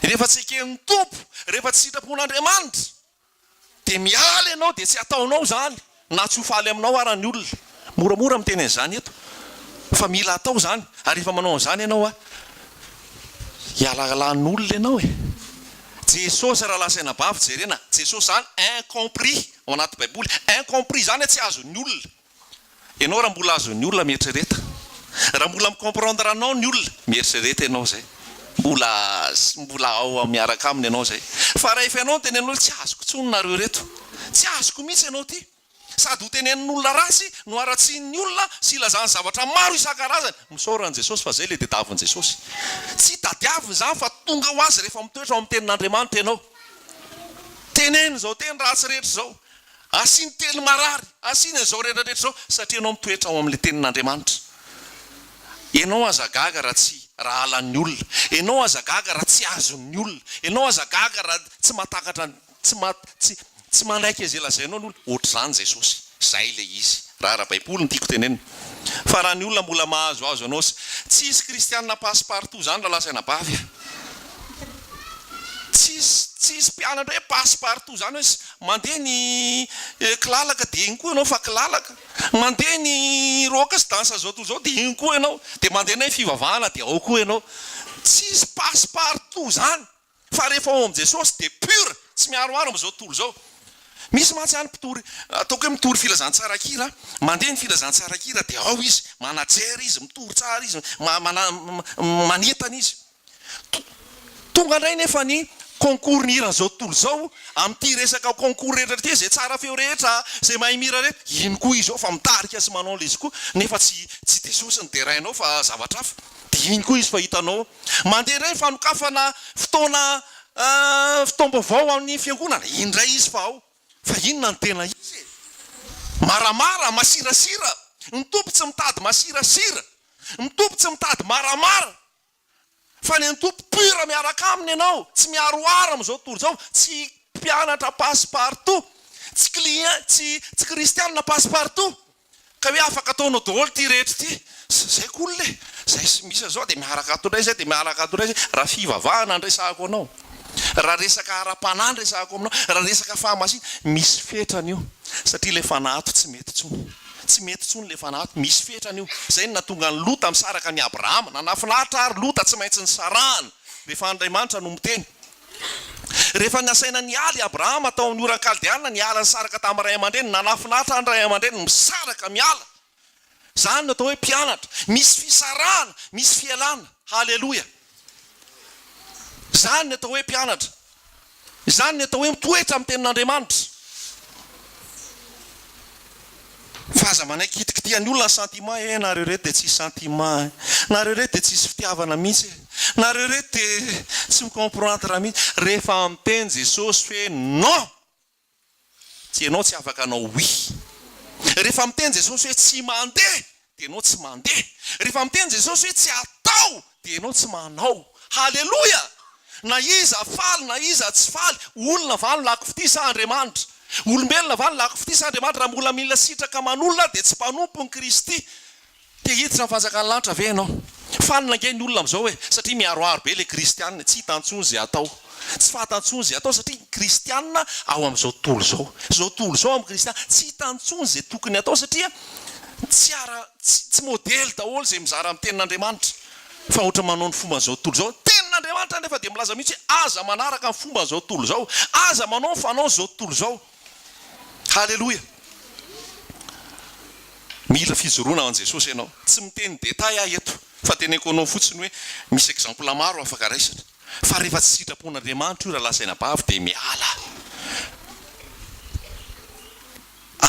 A: Rehefa tsy eken'ny Tompo, rehefa tsy sitrapon'Andriamanitra, dia miala ianao dia tsy ataonao izany, na tsy ho faly aminao ara ny olona. Moramora miteny an'izany eto, fa mila atao izany, ary rehefa manao an'izany ianao a, hialalan'olona ianao e. Jesosy rahalahy sy anabavy jerena, Jesosy izany incompris ao anaty baiboly, incompris izany tsy azon'ny olona. Ianao raha mbola azon'ny olona mieritrereta. Raha mbola mi-comprendre anao ny olona, mieritrereta ianao izay. Mbola mbola ao miaraka aminy ianao izay. Fa rahefa ianao no tenenin'olona tsy azoko intsony nareo ireto. Tsy azoko mihitsy ianao ity. Sady ho tenenin'olona ratsy no haratsian'ny olona sy hilazany zavatra maro isan-karazany. Misaora an'i Jesosy fa izay ilay tediavin'i Jesosy. Tsy tadiaviny izany fa tonga ho azy rehefa mitoetra ao amin'ny tenin'Andriamanitra ianao. Teneno izao teny ratsy rehetra izao. Asiany teny marary, asiany an'izao rehetra rehetra izao satria ianao mitoetra ao amin'ilay tenin'Andriamanitra. Ianao aza gaga raha tsy raha halan'ny olona. Ianao aza gaga raha tsy azon'ny olona. Ianao aza gaga raha tsy mahatakatra ny tsy ma tsy tsy manaiky izay lazainao ny olona. Ohatr'izany Jesosy. Izay ilay izy. Raha ara-baiboly no tiako tenenina. Fa raha ny olona mbola mahazoazo anao sy tsisy kristianina passe partout izany rahalahy sy anabavy a. Tsisy tsisy mpianatra hoe passe partout izany hoe mandeha ny kilalaka dia iny koa ianao fa kilalaka. Mandeha ny rock sy danse zao tontolo zao dia iny koa ianao, dia mandeha indray ny fivavahana dia ao koa ianao. Tsisy passe partout zany fa rehefa ao amin'i Jesosy dia pur, tsy miharoharo amin'izao tontolo izao. Misy mantsy any mpitory, ataoko hoe mitory filazantsara an-kira, mandeha ny filazantsara an-kira dia ao izy, manager izy, mitory tsara izy, manentana izy. Tonga indray nefa ny concours ny hiran'izao tontolo izao, amin'ity resaka concours rehetra ity, izay tsara feo rehetra, izay mahay mihira rehetra, iny koa izy ao fa mitarika sy manao an'ilay izy koa, nefa tsy tsy Jesosy no derainao fa zavatra hafa, dia iny koa izy fa hitanao ao. Mandeha indray ny fanokafana fotoana fotoam-baovao amin'ny fiangonana, iny indray izy fa ao. Fa inona no tena izy e? Maramara, masirasira, ny Tompo tsy mitady masirasira, ny Tompo tsy mitady maramara. Fa ny an'ny Tompo pur miaraka aminy ianao, tsy miharoharo amin'izao tontolo izao, tsy mpianatra passe partout, tsy client, tsy tsy kristianina passe partout, ka hoe afaka ataonao daholo ity rehetra ity, zay ko olona e, zay sy misy an'izao dia miaraka ato indray zay, dia miaraka ato indray zay, raha fivavahana no resahako anao, raha resaka ara-panahy no resahako aminao, raha resaka fahamasina, misy fetrany io, satria ilay fanahy ato tsy mety intsony. Tsy mety intsony ilay fanahy, misy fetrany io. Izay no nahatonga an'i Lota misaraka amin'i Abrahama. Nanafinaritra ary Lota tsy maintsy nisarahana rehefa Andriamanitra no miteny. Rehefa nasaina niala i Abrahama tao amin'ny oran'ny Kaldeana, niala nisaraka tamin'ny ray aman-dreniny, nanafinaritra ny ray aman-dreniny misaraka miala. Izany no atao hoe mpianatra. Misy fisarahana, misy fialana. Haleloia! Izany ny atao hoe mpianatra. Izany ny atao hoe mitoetra amin'ny tenin'Andriamanitra. Fa aza manaiky kitikitihan'ny olona ny sentiment eh, nareo reto dia tsisy sentiment eh, nareo reto dia tsisy fitiavana mihitsy eh, nareo reto dia tsy mi-comprendre mihitsy. Rehefa miteny Jesosy hoe non! Tsy ianao tsy afaka hanao oui. Rehefa miteny Jesosy hoe tsy mandeha dia ianao tsy mandeha. Rehefa miteny Jesosy hoe tsy atao dia ianao tsy manao. Haleloia! Na iza faly na iza tsy faly, olona va no lako fitia sa Andriamanitra? Olombelona va no lako fitia sa Andriamanitra? Raha mbola mila sitraka aman'olona dia tsy mpanompon'i Kristy. Te hiditra ny fanjakan'ny lanitra ve ianao? Fanina ange ny olona amin'izao e, satria miharoharo be ilay kristianina, tsy hita intsony izay atao. Tsy fantany intsony izay atao satria ny kristianina ao amin'izao tontolo izao. Izao tontolo izao amin'ny kristianina, tsy hita intsony izay tokony atao satria tsy ara, tsy, tsy modely daholo izay mizara amin'ny tenin'Andriamanitra fa ohatra manao ny fomban'izao tontolo izao. Ny tenin'Andriamanitra anefa dia milaza mihitsy hoe aza manaraka ny fomban'izao tontolo izao, aza manao ny fanaon'izao tontolo izao. Haleloia! Mila fijoroana an'i Jesosy ianao. Tsy miteny détail aho eto fa teneniko anao fotsiny hoe misy exemple maro afaka raisina. Fa rehefa tsy sitrapon'Andriamanitra io rahalahy sy anabavy dia miala.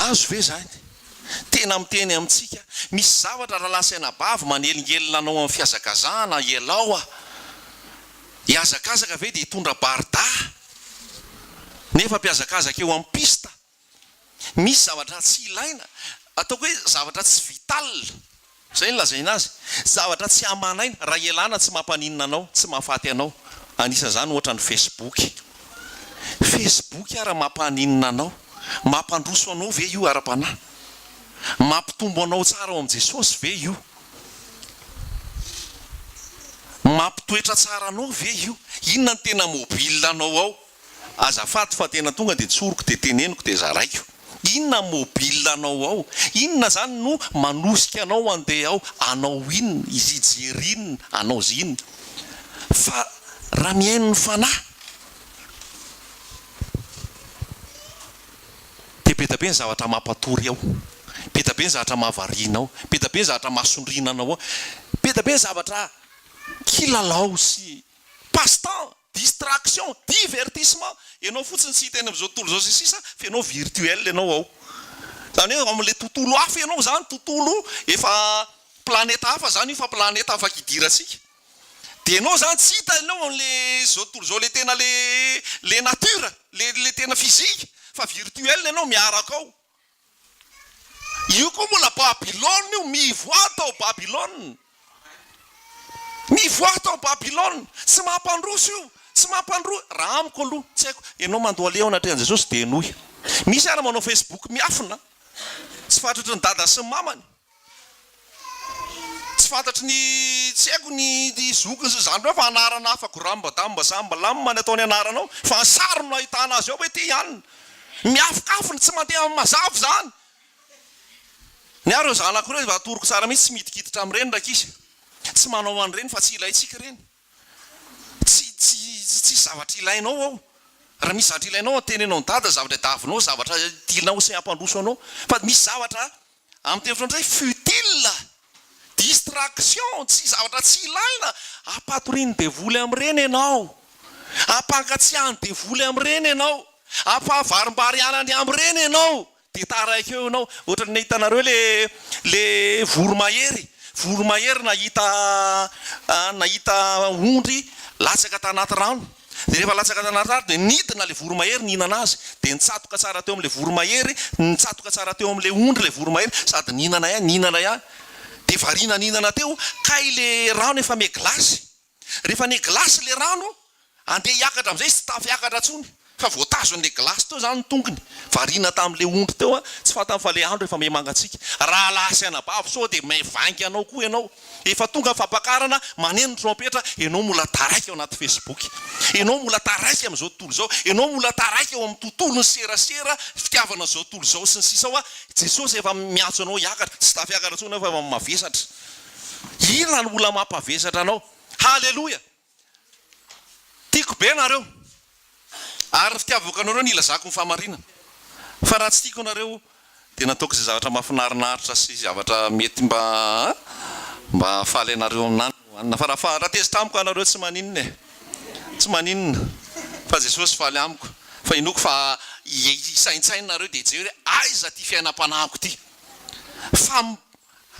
A: Azo ve izany? Tena miteny amintsika. Misy zavatra rahalahy sy anabavy manelingelina anao amin'ny fihazakazahana, ialao aho. Hihazakazaka ve dia hitondra barda? Nefa mpihazakazaka eo amin'ny piste. Misy zavatra tsy ilaina, ataoko hoe zavatra tsy vital, izay no lazaina azy, zavatra tsy aman'aina, raha ialana tsy mampaninona anao, tsy mahafaty anao, anisan'izany ohatra ny facebook. Facebook ara mampaninona anao? Mampandroso anao ve io ara-panahy? Mampitombo anao tsara ao amin'i Jesosy ve io? Mampitoetra tsara anao ve io? Inona no tena mobile anao ao? Azafady fa tena tonga dia tsoriko dia teneniko dia zaraiko. Inona mobile anao ao? Inona zany no manosika anao handeha ao? Hanao inona? Izy hijery inona? Hanao inona? Fa raha mihaino ny fanahy dia be dia be ny zavatra mampatory ao, be dia be ny zavatra mahavariana ao, be dia be ny zavatra mahasondriana anao ao, be dia be ny zavatra kilalao sy. Passe temps, distraction, divertissement, ianao fotsiny tsy hita eny amin'izao tontolo izao sy ny sisa fa ianao virtuel ianao ao. Izany hoe ao amin'ilay tontolo hafa ianao izany, tontolo efa planeta hafa izany io fa planeta afaka idirantsika. Dia ianao izany tsy hita ianao amin'ilay izao tontolo izao ilay tena ilay ilay nature, ilay ilay tena physique fa virtuel ianao miaraka ao. Io koa mbola Babylona io, mivoaha tao Babylona. Mivoaha tao Babylona. Tsy mampandroso io, tsy mampandroso. Raha amiko aloha, tsy haiko, ianao mandohalea ao anatrehan'i Jesosy dia henoy. Misy ara manao Facebook miafina, tsy fantatry ny dada sy ny mamany. Tsy fantatry ny tsy haiko ny ny zokiny sy ny zandriny ao fa anarana hafa goramba damba zamba lamina ny ataony anarana ao fa ny sary no ahitana azy ao hoe ty anona. Miafokafona, tsy mandeha amin'ny mazava izany. Ny ahy ireo zanako ireo efa atoroko tsara mihitsy tsy midikiditra amin'ireny rankizy. Tsy manao an'ireny fa tsy ilaintsika ireny. Tsy tsy tsisy zavatra ilainao ao. Raha misy zavatra ilainao ao teneno an'i dada zavatra davinao, zavatra tianao sy hampandroso anao. Fa misy zavatra Amin'ny teny frantsay, futile, distraction, tsy zavatra tsy ilaina, ampatorian'ny devoly amin'ireny ianao, ampangatsiahan'ny devoly amin'ireny ianao, ampahavarimbarianany amin'ireny ianao, dia taraiky eo ianao. Ohatran'ny hitanareo le le voromahery, voromahery nahita nahita ondry latsaka tanaty rano. Dia rehefa latsaka tanaty rano dia nidina ilay voromahery nihinana azy. Dia nitsatoka tsara teo amin'ilay voromahery, nitsatoka tsara teo amin'ilay ondry ilay voromahery sady nihinana ihany, nihinana ihany. Dia variana nihinana teo, kay ilay rano efa miha-gilasy. Rehefa niha-gilasy ilay rano, andeha hiakatra amin'izay izy tsy tafiakatra intsony. Fa voatazon'ilay gilasy teo izany ny tongony. Variana tamin'ilay ondry teo an, tsy fantany fa ilay andro efa miha-mangatsiaka. Rahalahy sy anabavy sao dia mivainga anao koa ianao. Efa tonga ny fampakarana, maneno ny trompetra, ianao mbola taraiky ao anaty Facebook. Ianao mbola taraiky amin'izao tontolo izao. Ianao mbola taraiky ao amin'ny tontolon'ny serasera, fitiavana izao tontolo izao sy ny sisa ao. Jesosy efa miantso anao hiakatra. Tsy tafiakatra intsony ianao fa efa mavesatra. Inona no mbola mampavesatra anao? Haleloia! Tiako be nareo ary ny fitiavako anareo no ilazako ny fahamarinana. Fa raha tsy tiako anareo dia nataoko izay zavatra mahafinarinaritra sy zavatra mety mba mba hahafaly anareo amin'any no hohanina. Fa raha raha tezitra amiko anareo tsy maninona e! Tsy maninona fa Jesosy faly amiko. Fa inoako fa hisaintsaina nareo dia hijery hoe aiza ity fiainam-panahiko ity. Fa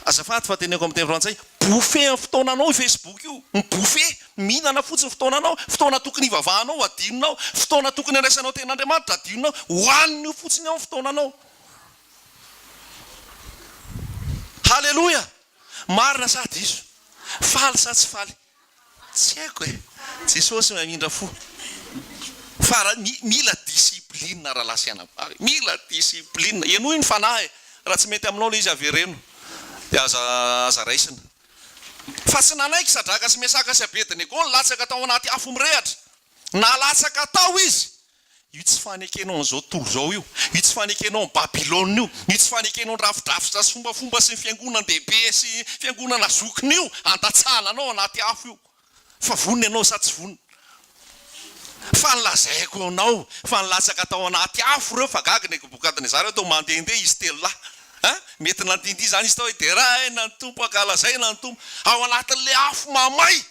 A: Azafady fa teneniko amin'ny teny frantsay, bouffer ny fotoananao io Facebook io, mi-bouffer, mihinana fotsiny fotoananao, fotoana tokony hivavahanao adinonao, fotoana tokony handraisanao tenin'Andriamanitra adinonao, hohanin'io fotsiny ao ny fotoananao. Haleloia! Marina sa diso? Faly sa tsy faly? Tsy haiko e! Jesosy mamindra fo fa ra mila discipline rahalahy sy anabavy, mila discipline, henoy ny fanahy e! Raha tsy mety aminao ilay izy avereno dia aza aza raisina. Fa tsy nanaiky Sadraka sy Mesaka sy Abednego nilatsaka tao anaty afo mirehatra. Nalatsaka tao izy Io tsy fanekenao an'izao tontolo izao io, io tsy fanekenao an'i Babylona io, io tsy fanekenao ny rafidrafitra sy fombafomba sy ny fiangonan-dehibe sy fiangonana zokiny io, andatsahana anao anaty afo io. Fa vonona ianao sa tsy vonona? Fa nolazaiko anao fa nilatsaka tao anaty afo ireo fa gaga Nebokadnezara hoe toa mandehandeha izy telolahy. An? Mety nandindihy izany izy tao hoe deraina ny Tompo, ankalazaina ny Tompo. Ao anatin'ilay afo mamay.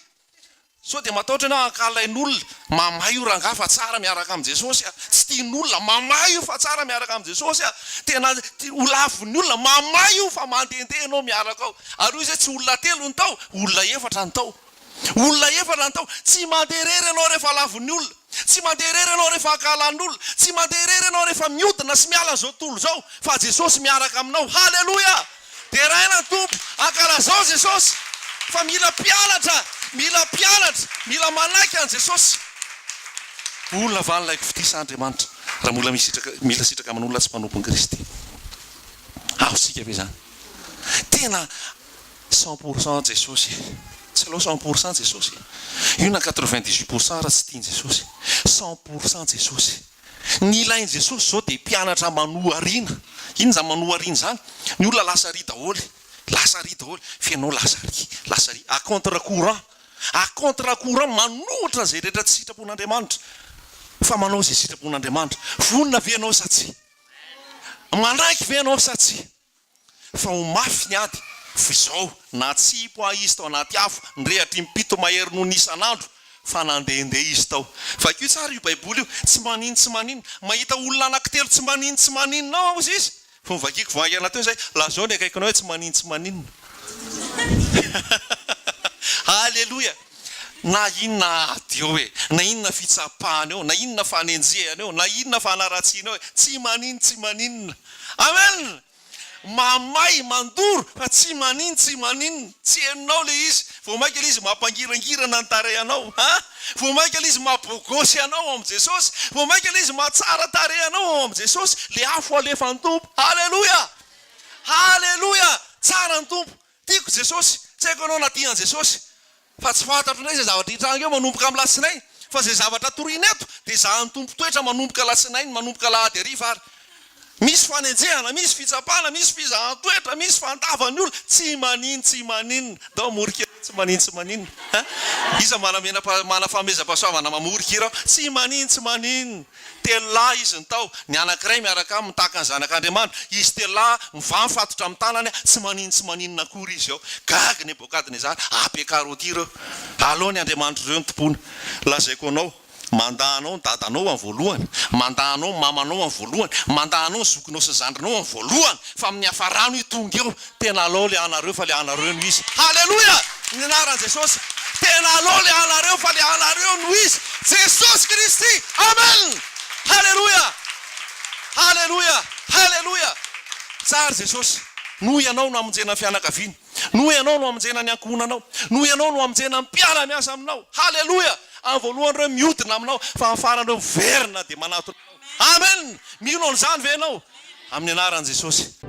A: Sao dia matahotra ianao hankahalain'olona? Mamay io rangahy fa tsara miaraka amin'i Jesosy a! Tsy tian'olona, mamay io fa tsara miaraka amin'i Jesosy a! Tena ho lavin'ny olona, mamay io fa mandehandeha ianao miaraka ao. Ary hoy izy hoe tsy olona telo ny tao, olona efatra ny tao. Olona efatra ny tao. Tsy mandeha irery ianao rehefa lavin'ny olona. Tsy mandeha irery ianao rehefa ankahalan'olona. Tsy mandeha irery ianao rehefa miodina sy miala an'izao tontolo izao fa Jesosy miaraka aminao. Haleloia! Deraina ny Tompo, ankalazao Jesosy fa mila mpianatra, mila mpianatra, mila manaiky an'i Jesosy. Olona va nilaiko fitia sa Andriamanitra raha mbola misitraka mila sitraka aman'olona tsy mpanompon'i Kristy? Azontsika ve izany? Tena 100 pour cent Jesosy e! Tsy aleo 100 pour cent Jesosy e! Io na 98 pour cent ara tsy tian'i Jesosy. 100 pour cent Jesosy. Ny ilain'i Jesosy izao dia mpianatra manoa arina. Inona izany manoa arina izany? Ny olona lasa ary daholo. Lasa ary daholo. Fa ianao lasa ary. Lasa ary. À contre courant. À contre courant, manohitra izay rehetra tsy sitrapon'Andriamanitra. Fa manao izay sitrapon'Andriamanitra. Vonona ve ianao sa tsia? Manaiky ve ianao sa tsia? Fa ho mafy ny ady, fa izao, natsipy ahy izy tao anaty afo, nirehatra impito mahery noho ny isan'andro. Fa nandehandeha izy tao. Vakio tsara io Baiboly io. Tsy manino tsy maninona. Mahita olona anankitelo tsy manino tsy maninona ao hozy izy. Vao novakiako vao haingana teo izay. Lazao ny akaikinao hoe tsy manino tsy maninona. Aleloia! Na inona ady eo e, na inona fitsapana eo, na inona fanenjehana eo, na inona fanaratsiana eo e, tsy manino tsy maninona. Amen! Mamay, mandoro, fa tsy maninn tsy maninona, tsy henonao le izy, vao maika le izy mampangirangirana ny tarehanao an, vao maika le izy maha-bogosy anao ao amin'i Jesosy, vao maika le izy mahatsara tarehy anao ao amin'i Jesosy, le afo alefan'ny Tompo, Aleloia! Aleloia! Tsara ny Tompo, tiako Jesosy, tsy haiko ianao na tia an'i Jesosy, Fa tsy fantatro indray izay zavatra hitranga eo manomboka amin'ny alatsinainy, fa izay zavatra toriana eto dia zahan'ny Tompo toetra manomboka alatsinainy, manomboka alahady hariva ary. Misy fanenjehana, misy fitsapana, misy fizahan-toetra, misy fandavan'ny olona, tsy maninn tsy maninona. Ndao hamory kely hoe tsy maninn tsy maninona. Ha? Iza manamena mana fanomezam-pahasoavana mamory hira ao? Tsy maninn tsy maninona. Telo lahy izy no tao, ny anankiray miaraka aminy tahaka ny Zanak'Andriamanitra, izy telo lahy mivaha mifatotra amin'ny tanany, tsy manin tsy maninona akory izy ao. Gaga Nebokadnezara, ampiakaro aty ireo, alao ny andriamanitr'ireo no tompoina. Lazaiko anao, mandà anao ny dadanao amin'ny voalohany, mandà anao ny mamanao amin'ny voalohany, mandà anao ny zokinao sy ny zandrinao amin'ny voalohany, fa amin'ny hafarano io tonga eo, Tena alao le anareo fa le anareo no izy. Haleloia! Ny anaran'i Jesosy. Tena alao le anareo fa le anareo no izy. Jesosy Kristy. Amen! Haleloia! Haleloia! Haleloia! Tsara Jesosy. Noho ianao no hamonjena ny fianakaviana. Noho ianao no hamonjena ny ankohonanao. Noho ianao no hamonjena ny mpiara-miasa aminao. Haleloia! Amin'ny voalohany ireo mihodina aminao, fa amin'ny farany ireo miverina dia manatona anao. Amen! Mino an'izany ve ianao? Amin'ny anaran'i Jesosy.